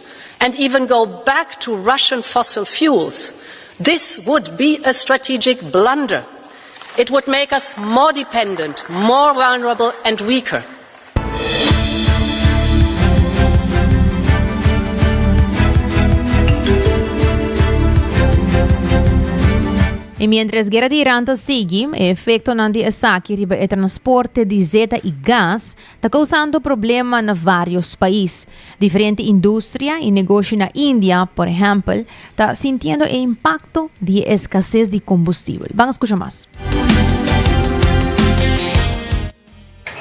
and even go back to Russian fossil fuels. This would be a strategic blunder. It would make us more dependent, more vulnerable and weaker. Y mientras guera di Iran ta sigui, e efectonan di esaki riba e transporte di zeta y gas ta causando problema na varios pais. Diferente industria y negoshi na India, por ehempel, ta sintiendo e impacto di e escasez di combustibel. Ban scucha mas.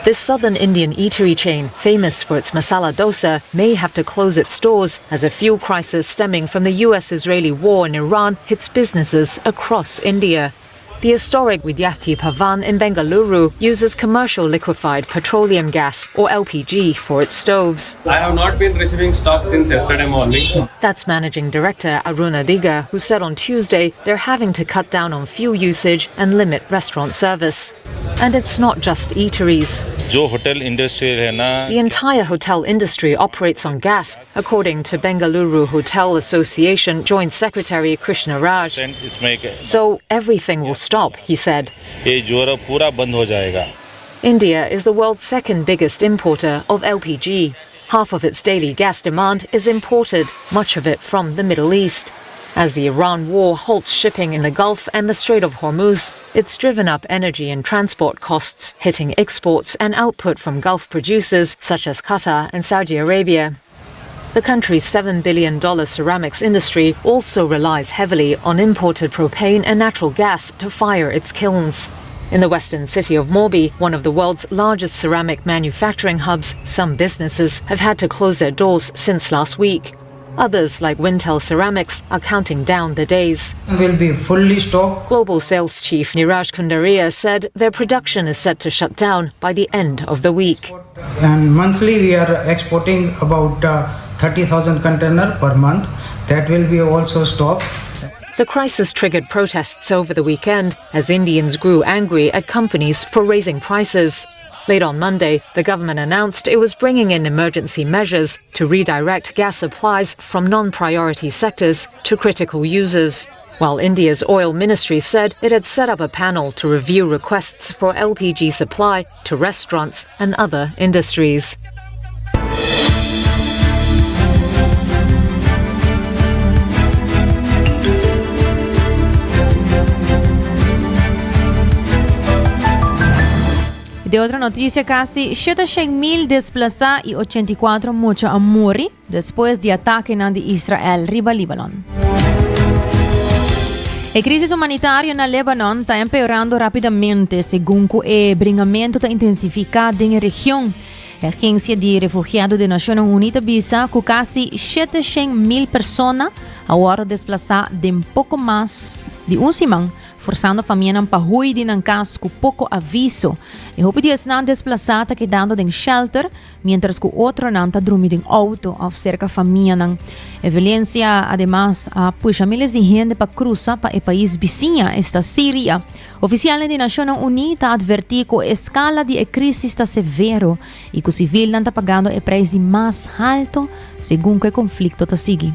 This southern Indian eatery chain, famous for its masala dosa, may have to close its doors as a fuel crisis stemming from the US Israeli war in Iran hits businesses across India. The historic Vidyarthi Bhavan in Bengaluru uses commercial liquefied petroleum gas, or LPG, for its stoves. I have not been receiving stock since yesterday morning. That's Managing Director Arun Adiga, who said on Tuesday they're having to cut down on fuel usage and limit restaurant service. And it's not just eateries. hotel industry The entire hotel industry operates on gas, according to Bengaluru Hotel Association Joint Secretary Krishna Raj. So everything will stop, he said. India is the world's second biggest importer of LPG. Half of its daily gas demand is imported, much of it from the Middle East. As the Iran war halts shipping in the Gulf and the Strait of Hormuz, it's driven up energy and transport costs, hitting exports and output from Gulf producers such as Qatar and Saudi Arabia. The country's $7 billion ceramics industry also relies heavily on imported propane and natural gas to fire its kilns. In the western city of Morbi, one of the world's largest ceramic manufacturing hubs, some businesses have had to close their doors since last week. Others, like Wintel Ceramics, are counting down the days. Will be fully stocked. Global sales chief Niraj Kundaria said their production is set to shut down by the end of the week. And monthly we are exporting about uh, 30,000 container per month. That will be also stopped. The crisis triggered protests over the weekend as Indians grew angry at companies for raising prices. Late on Monday, the government announced it was bringing in emergency measures to redirect gas supplies from non priority sectors to critical users. While India's oil ministry said it had set up a panel to review requests for LPG supply to restaurants and other industries. De otro noticia, casi 700.000 desplazá y 84 mucha a muri despues di atakenan di Israel riba Libanon. E crisis humanitario na Lebanon ta empeorando rapidamente segun cu e bringamento ta intensifica den e region. E agencia di refugiado di Nacionnan Uni ta bisa cu casi 700.000 persona a wordo desplazá den poco mas di un siman Forsando famianan pa hui di nan kas ku poko aviso. E hopi di esnan desplasá ta kedando den shelter, miéntras ku otronan ta drumi den outo òf serka famianan. E violensia ademas a pusha miles di hende pa krusa pa e pais bisiña, esta Siria. Ofisialnan di Nashonnan Uní ta atvertí ku e eskala di e krísis ta severo i ku sivilnan ta pagando e preis di mas halto segun ku e konflikto ta sigui.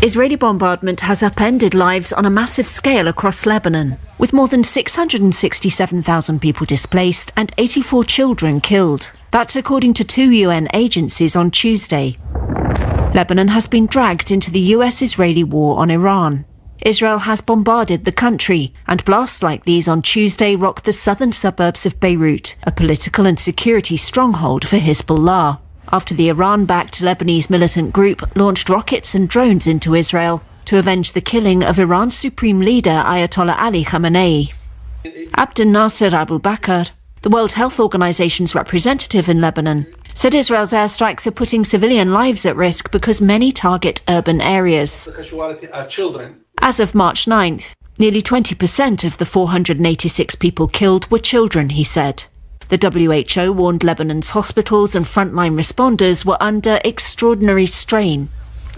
Israeli bombardment has upended lives on a massive scale across Lebanon, with more than 667,000 people displaced and 84 children killed. That's according to two UN agencies on Tuesday. Lebanon has been dragged into the US Israeli war on Iran. Israel has bombarded the country, and blasts like these on Tuesday rocked the southern suburbs of Beirut, a political and security stronghold for Hezbollah. After the Iran backed Lebanese militant group launched rockets and drones into Israel to avenge the killing of Iran's supreme leader Ayatollah Ali Khamenei. Abdel Nasser Abu Bakr, the World Health Organization's representative in Lebanon, said Israel's airstrikes are putting civilian lives at risk because many target urban areas. The casualty are children. As of March 9th, nearly 20% of the 486 people killed were children, he said. The WHO warned Lebanon's hospitals and frontline responders were under extraordinary strain,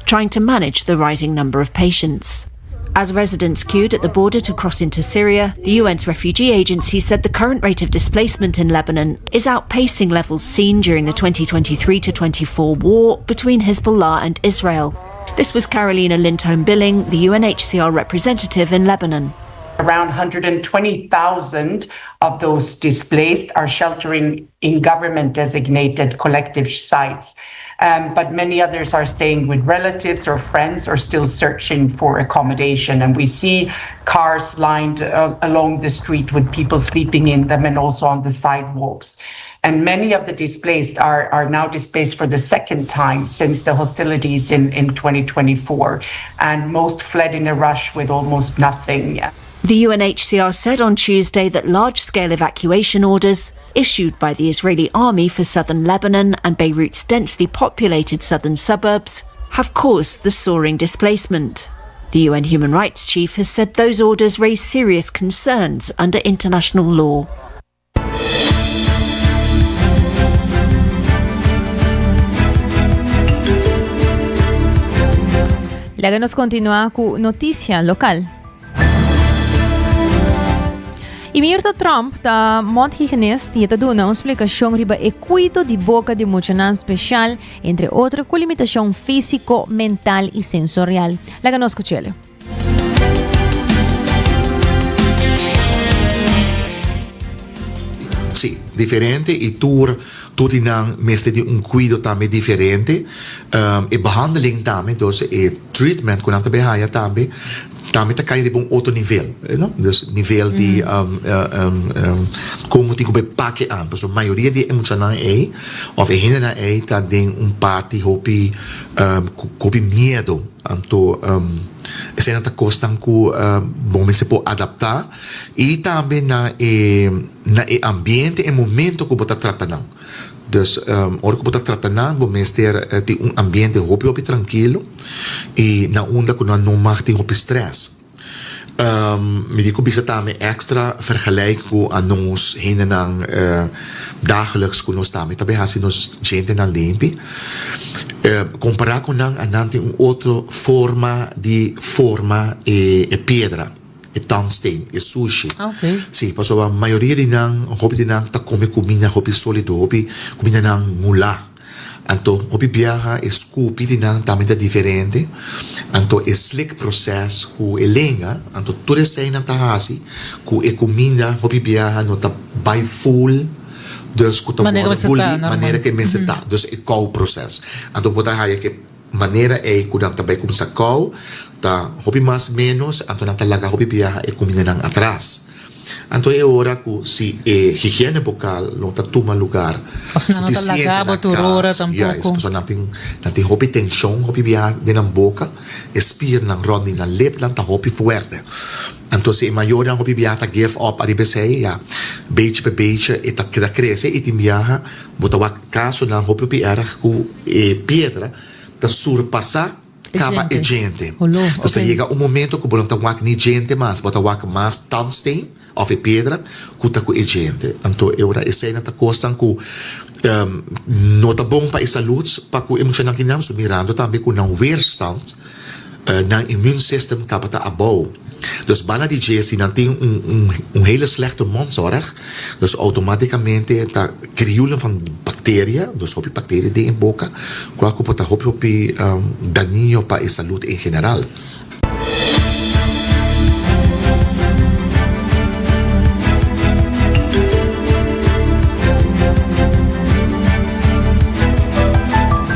trying to manage the rising number of patients. As residents queued at the border to cross into Syria, the UN's refugee agency said the current rate of displacement in Lebanon is outpacing levels seen during the 2023 to 24 war between Hezbollah and Israel. This was Carolina Lindholm Billing, the UNHCR representative in Lebanon. Around 120,000 of those displaced are sheltering in government designated collective sites. Um, but many others are staying with relatives or friends or still searching for accommodation. And we see cars lined uh, along the street with people sleeping in them and also on the sidewalks. And many of the displaced are, are now displaced for the second time since the hostilities in, in 2024. And most fled in a rush with almost nothing. The UNHCR said on Tuesday that large scale evacuation orders issued by the Israeli army for southern Lebanon and Beirut's densely populated southern suburbs have caused the soaring displacement. The UN Human Rights Chief has said those orders raise serious concerns under international law. Laga nos continua cu noticia local. Y Mirta Trump ta mondhygiënist y ta duna un splicacion riba e cuido di boca di muchanan special, entre otro cu limitacion fisico, mental y sensorial. Laga nos scuchele. Sí, diferente y tur tur di nan mester di un cuido tambe diferente. E behandeling tambe, dus e treatment cu nan ta bay haya tambe, tambe ta cay riba un otro nivel, no? Dus nivel di como tin cu bay pake an. Pasobra mayoria di e muchanan ey of e hendenan ey ta den un parti hopi cu hopi miedo. Anto eseinan ta kosnan ku bo mester por adaptá i tambe na e na e ambiente, e momento ku bo ta trata nan. Dus ora ku bo ta trata nan bo mester tin un ambiente hopi hopi trankilo i na unda ku nan no mag tin hopi strès. Mi di ku bisa tambe èkstra vergelijk ku a nos hendenan dagelijks ku nos tambe ta bay hasi nos djentenan limpi. Kompará ku nan a nan tin un otro forma di forma e piedra, e tandsteen, e sushi. Sí, pasobra mayoria di nan, hopi di nan ta kome kuminda hopi sólido, hopi kumindanan mulá. Anto hopi biaha e scupi di nan tambe ta diferente, anto e slik proces cu e lenga, anto tur eseinan ta haci cu e cuminda hopi biaha no ta bay full, dus cu ta Manera wordo mester ta, guli normal. manera cu e mester ta, dus e kou proces. Anto bo ta haya cu e manera ey cu nan ta bay cuminsa kou ta hopi mas menos, anto nan ta laga hopi biaha e cumindanan atras. Anto e ora ku si e higiene bokal no ta tuma lugar Of si nan no ta sufisiente laga na bo tur ora kas, juist, tampoco. pasobra nan tin nan tin hopi tenshon hopi biaha den nan boka, e spiernan rònt di nan lepnan ta hopi fuerte. Anto si e mayornan hopi biaha ta give up ariba esei, ya, bechi pa bechi e ta keda krese i tin biaha bo ta wak kasonan hopi hopi erg ku e piedra ta surpasá Kaba e djente. Dus ta yega un momento ku bo no ta wak ni djente mas, bo ta wak mas tandsteen òf e piedra ku ta ku e djente. Anto e ora eseinan ta kosnan ku no ta bon pa e salud pa ku e muchanan kinan, so mirando tambe ku nan weerstand. Nan immuunsystem tabata abou. Dus banda di dje si nan tin un un un hele slechte mondzorg, dus automaticamente ta krioelen van bacteria, dus hopi bacteria den e boka, kua ku por ta hopi hopi dañino pa e salud en general.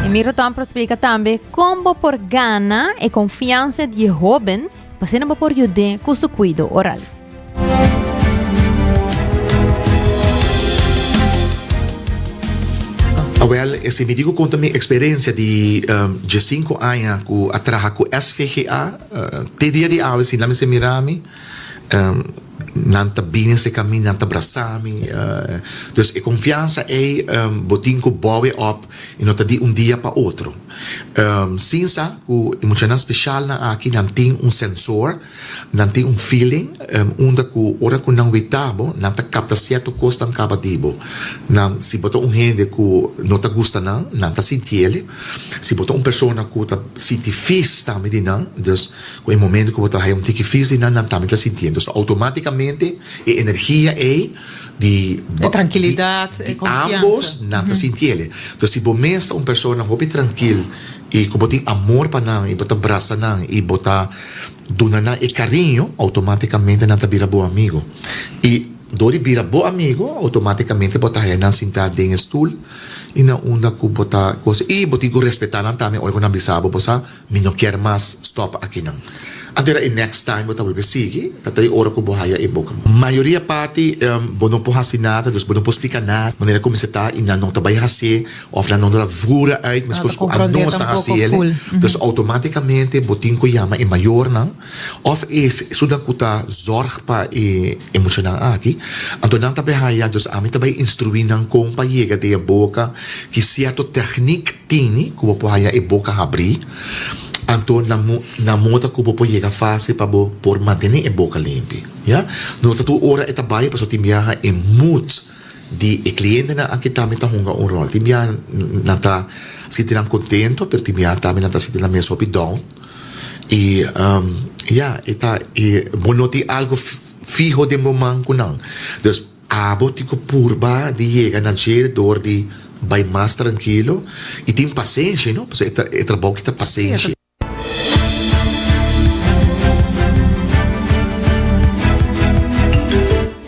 Emiro Tompra splika tambe Kon bo por gana e konfiansa di e hóben pa asina bo por yud'é ku su kuido oral? Awel, si mi diku konta mi eksperensia di diesinku aña ku a traha ku SVGA, te dia di awe si nan mester mira mi, nan ta bini aserka mi, nan ta brasa mi. Dus e konfiansa ei bo tin ku bouw e op i no ta di un dia pa otro. Sin sa ku e muchanan speshalnan aki nan tin un sensor, nan tin un feeling unda ku ora ku nan weta bo, nan ta kapta sierto kosnan kaba di bo. Nan, si bo ta un hende ku no ta gusta nan, nan ta sintiel. Si bo ta un persona ku ta sinti fis tambe di nan, dus ku e momento ku bo ta haya un tiki fis di nan, nan tambe ta sintiel. Dus outomatikamente e energia ei di E trankilidat, e di konfiansa. ambos nan ta sintiel. Dus si bo mes ta un persona hopi trankil i ku bo tin amor pa nan i bo ta brasa nan i bo ta duna nan e kariño, outomatikamente nan ta bira bo amigo. I dor di bira bo amigo, outomatikamente bo ta haya nan sintá den e stul i na unda ku bo ta kos. I bo tin ku respetá nan tambe ora ku nan bisa bo, bo sa Mi no kier mas stop akinan. Anto era e next time bo ta bolbe sigui, ta ta e ora ku bo haya e boka. Mayoria parti bo no por hasi nada, dus bo no por splika nada manera ku mester ta i nan no ta bai hasié òf nan no ta voer uit meskos ku anos ta hasi el. Dus outomátikamente bo tin ku yama e mayornan òf e esunnan ku ta zòrg pa e muchanan aki. Anto nan ta bai haya, dus ami ta bai instruí nan kon pa yega den e boka, ki sierto tèknik. Tini ku bo por haña e boka habrí, anto na na moda ku bo por yega fásil pa bo por mantené e boka limpi, ya. No ta tur ora e ta bai pasobra tin biaha e mood di e klientenan aki tambe ta hunga un ròl. Tin biaha nan ta sinti nan kontento pero tin biaha tambe nan ta sinti nan mes hopi down i ya e ta e bo no tin algu fiho den bo man ku nan. Dus. Abo tin ku purba di yega na dje dor di bai mas trankilo i tin pasenshi, no? Pasobra e trabou ki ta pasenshi.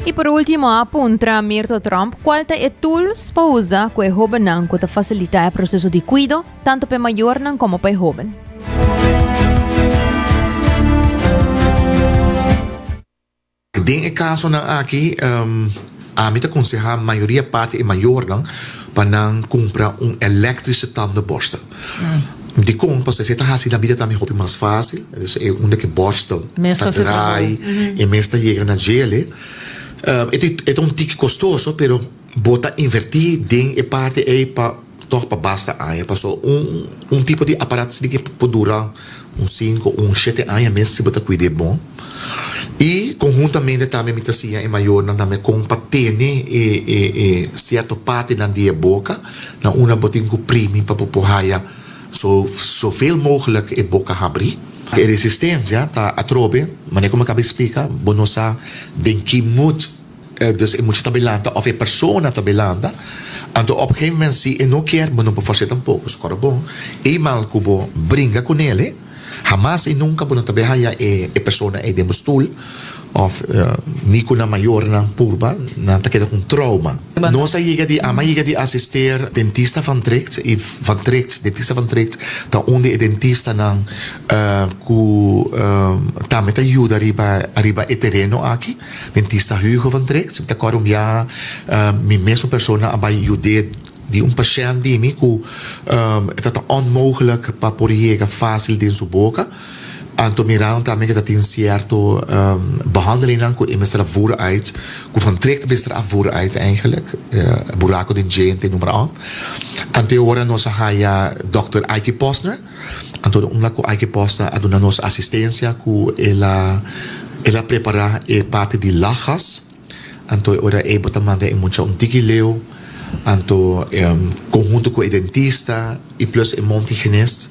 I por ultimo a puntra Mirto Tromp cual ta e tools pa usa cu e hobennan cu ta facilita e proceso di cuido tanto pa e mayornan como pa e hoben. Den e kasonan aki, ami ta konsehá mayoria parti e mayornan pa nan kumpra un elektrische tandenborstel. Dikon? Pasobra esei ta hasi nan bida tambe hopi mas fásil. Dus e unda ku e borstel ta draai, e mes ta yega na djele. E ta un tiki kostoso, pero bo ta invertí den e parti ei pa tòg pa basta aña. Pasobra un tipo di aparato asina ke por dura un sinku, un shete aña mes si bo ta kuid'é bon. I konhuntamente tambe mi ta siña e mayornan tambe kon pa tene e e e sierto partinan di e boka na unda bo tin ku primi pa bo por haya so zoveel mogelijk e boka habrí. E resistensia ta atrobe, manera ku mi a kaba di splika, bo no sa den ki mood Dus e mucha ta bay lanta of e persona ta bay lanta, anto op gegeven moment si e no kier bo no por forse tampoco, so kòrda bon, eenmaal ku bo bringa ku nele, hamas y nunca bo no ta bay haya e persona ey den bo stoel of ni ku nan mayornan purba, nan ta keda ku un trauma. Nos a yega di, ami a yega di asister dentista Van Tricht y Van Tricht, dentista Van Tricht ta un di e dentistanan ku tambe ta yuda riba riba e tereno aki. Dentista Hugo van Tricht, mi ta kòrda un bia mi mesun persona a bai yud'é di un pashènt di mi ku e tabata onmogelijk pa por yega fásil den su boka. Anto mirando tambe ku ta tin sierto behandelingnan ku e mester a voer uit, ku Van Tricht mester a voer uit eigenlijk, buraku den djente, noem maar op. Anto e ora nos a haya dòkter Aiki Posner. Anto unda ku Aike Posta a duna nos asistensia ku el a el a prepará e parti di lachgas. Anto e ora ei bo ta manda e mucha un tiki leu, anto konhunto ku e dentista i plus e mondhygiënist.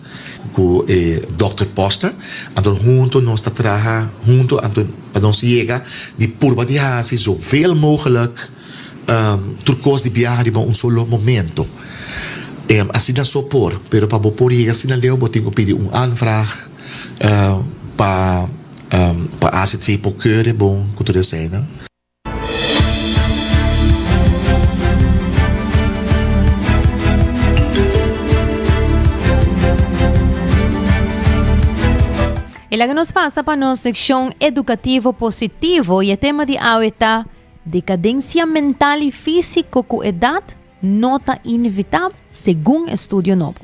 ku e dòkter Poster. Anto hunto nos ta traha hunto anto pa nos yega di purba di hasi zoveel mogelijk tur kos di biaha riba un solo momento. Asina so por, pero pa bo por yega asina leu bo tin ku pidi un aanvraag pa pa AZV por keure bon ku tur eseinan. E laga nos pasa pa nos seccion educativo positivo y e tema di awe ta Decadencia mental y fisico cu edad no ta inevitabel segun estudio nobo.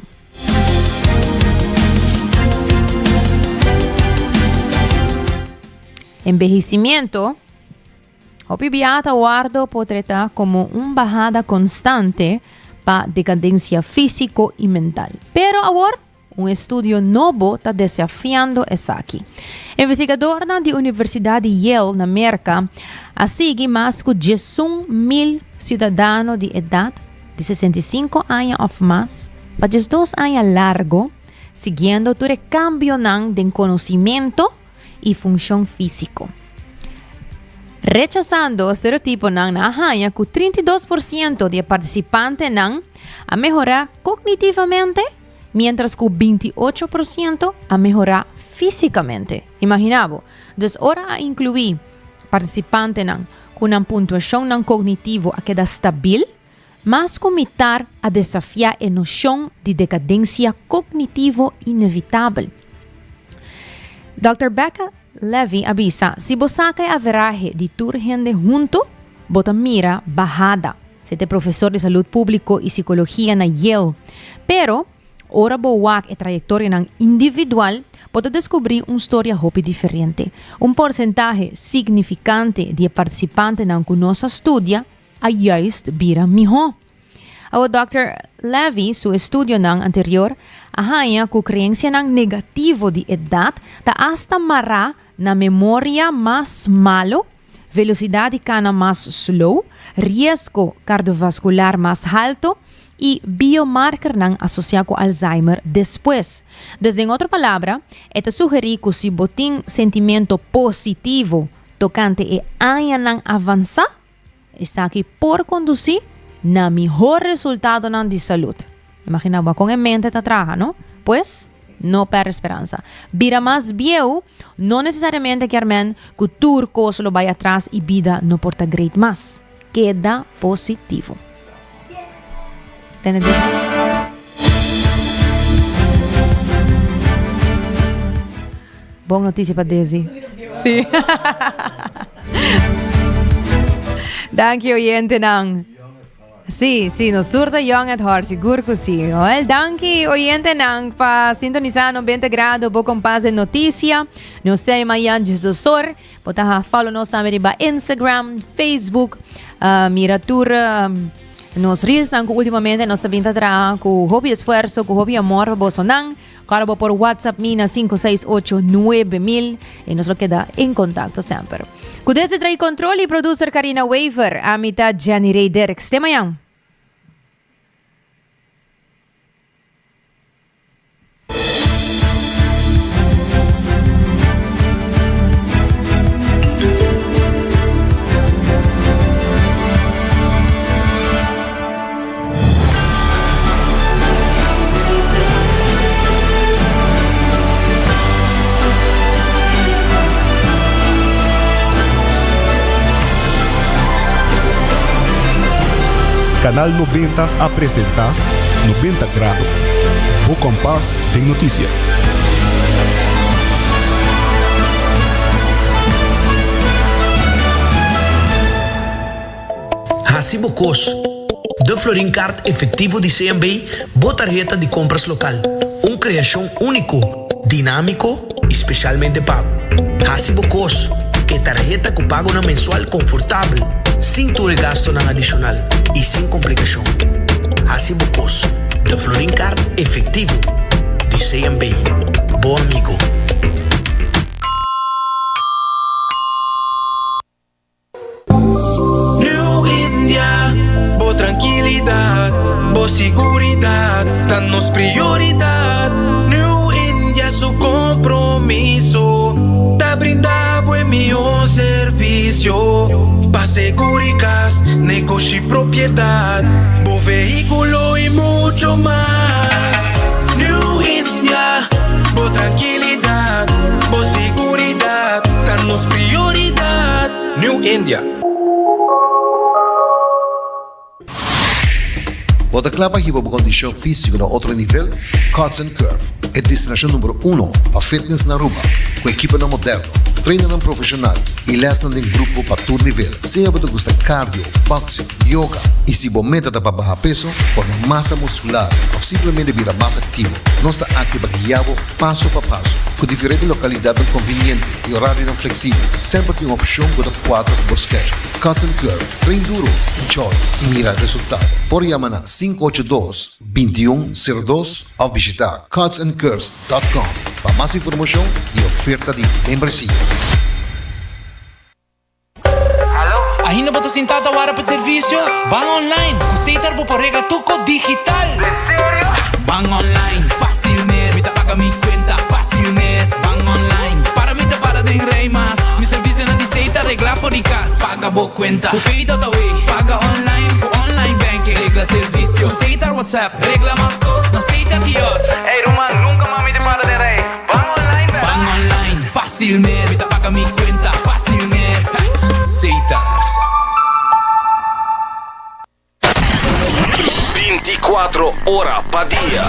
Enbehecimiento Hopi bia ta wordo potreta como un bahada constante pa decadencia fisico y mental. Pero awor un estudio nobo ta desafiando esaki. Investigadornan di Universidad di Yale na Merca a sigui mas cu 11,000 ciudadano di edad di 65 aña of mas pa 12 aña largo, siguiendo tur e cambionan den conocimento i funshon físiko. Rechasando stereotiponan nan a haña ku 32% di e partisipantenan a mehorá kognitivamente, miéntras ku 28% a mehorá físikamente. Imaginá bo! Dus ora a inkluí partisipantenan ku nan puntuashonnan kognitivo a keda stabil, mas ku mitar a desafiá e noshon di dekadensia kognitivo inevitabel. Dòkter Becca Levy a bisa, Si bo saka e averahe di tur hende huntu, bo ta mira bahada. Se ta e profesor di salud públiko i sikologia na Yale. Pero, ora bo wak e trayektorianan individual, bo ta deskubrí un storia hopi diferente. Un porsentahe signifikante di e partisipantenan ku nos a studia a juist bira mihó. Awor Dòkter Levy su estudionan anterior a haña ku kreensianan negativo di edat ta asta mará na memoria mas malo, velosidat di kana mas slow, riesgo kardiovaskular mas halto i biomarkernan asosiá ku Alzheimer despues. Dus den otro palabra, e ta sugerí ku si bo tin sentimentu positivo tokante e añanan avansá, Esaki por kondusí na mihó resultadonan di salud. Imaginá bo kon e mente ta traha, no? Pues, no pèrdè speransa. Bira mas bieu no nesesariamente kier men ku tur kos lo bai atras i bida no por ta great mas. Keda positivo. Tene Desi. Bon noticia pa Desi. Sí. Danki oyentenan. Sí, sí, nos tur ta young at heart, sigur ku sí. Wel, danki oyentenan pa sintonisa 90 Grado, bo kompas de noticia. Nos te mañan djesdosor. Bo ta follow nos tambe riba Instagram, Facebook, uh, mira tur um, nos reelsnan ku últimamente nos ta bin ta traha ku hopi esfuerzo, ku hopi amor pa bosonan. Kòrda bo por WhatsApp mi na 568 9000 i nos lo keda en kontakto semper. Ku desde trae control i producer Karina Wever, ami ta Jenny Ray Dirks. Te mañan. Canal 90 a presenta 90 Grado, bo kompas den notisia. Hasi bo kos. De Florin Card Efectivo di CMB, bo tarheta di compras local. Un creacion unico, dinamico y specialmente pa bo. Hasi bo kos. E tarheta cu pagonan mensual confortabel, sin tur e gastonan adicional y sin complicacion. Hasi bo kos. De Florin Card Efectivo di CMB. Bo amigo. New India, bo trankilidat, bo siguridat ta nos prioridat. New. servisio pa segurikas, negoshi, propiedat, bo vehíkulo i mucho mas. New India, bo trankilidat, bo siguridat ta nos prioridat. New India. Bo ta kla pa hiba bo kondishon físiko na otro nivel? Cuts and Curve, e destinashon numero uno pa fitness na Aruba, ku ekiponan moderno, trainernan profeshonal i lèsnan den grupo pa tur nivel. Sea bo ta gusta cardio, boxing, yoga i si bo meta ta pa baha peso, forma masa muskular òf simplemente bira mas aktivo, nos ta aki pa guia bo paso pa paso. Ku diferente lokalidatnan konviniente i orarionan fleksibel, semper tin un opshon ku ta kuadra ku bo schedule. Cuts and Curve, train duro, enjoy y mira resultado. Por yama na 582 2102 of bishita cutsandcurves.com pa mas informacion y oferta di membresia. Ainda bo ta sinta ta wara pa servicio? Ban online cu Setar bo por regla tur cos digital! Ban online, facil mes, mi ta paga mi cuenta facil mes. Ban online, para mi ta para den rij mas. Mi servicionan di Setar regla for di cas. Paga bo cuenta cu Pay.awe, paga online cu online banking. Regla servicio cu Setar WhatsApp, regla mas cos na Setar kiosk. Ey ruman, nunca mas mi ta para den rij. Ban online bek. Ban online, facil mes. Mi ta paga mi cuenta facil mes. Setar. Binticuatro ora pa dia,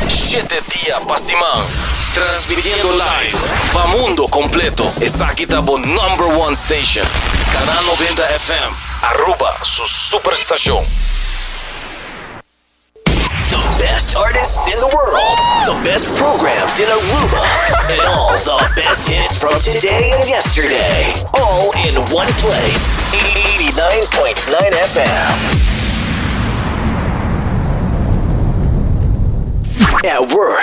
shete dia pa siman. Transmitiendo live pa mundo completo. Esaki ta bo number one station. Canal 90 FM, Aruba su superstacion. The best artists in the world, the best programs in Aruba, and all the best hits from today and yesterday. All in one place. 89.9 FM. At work.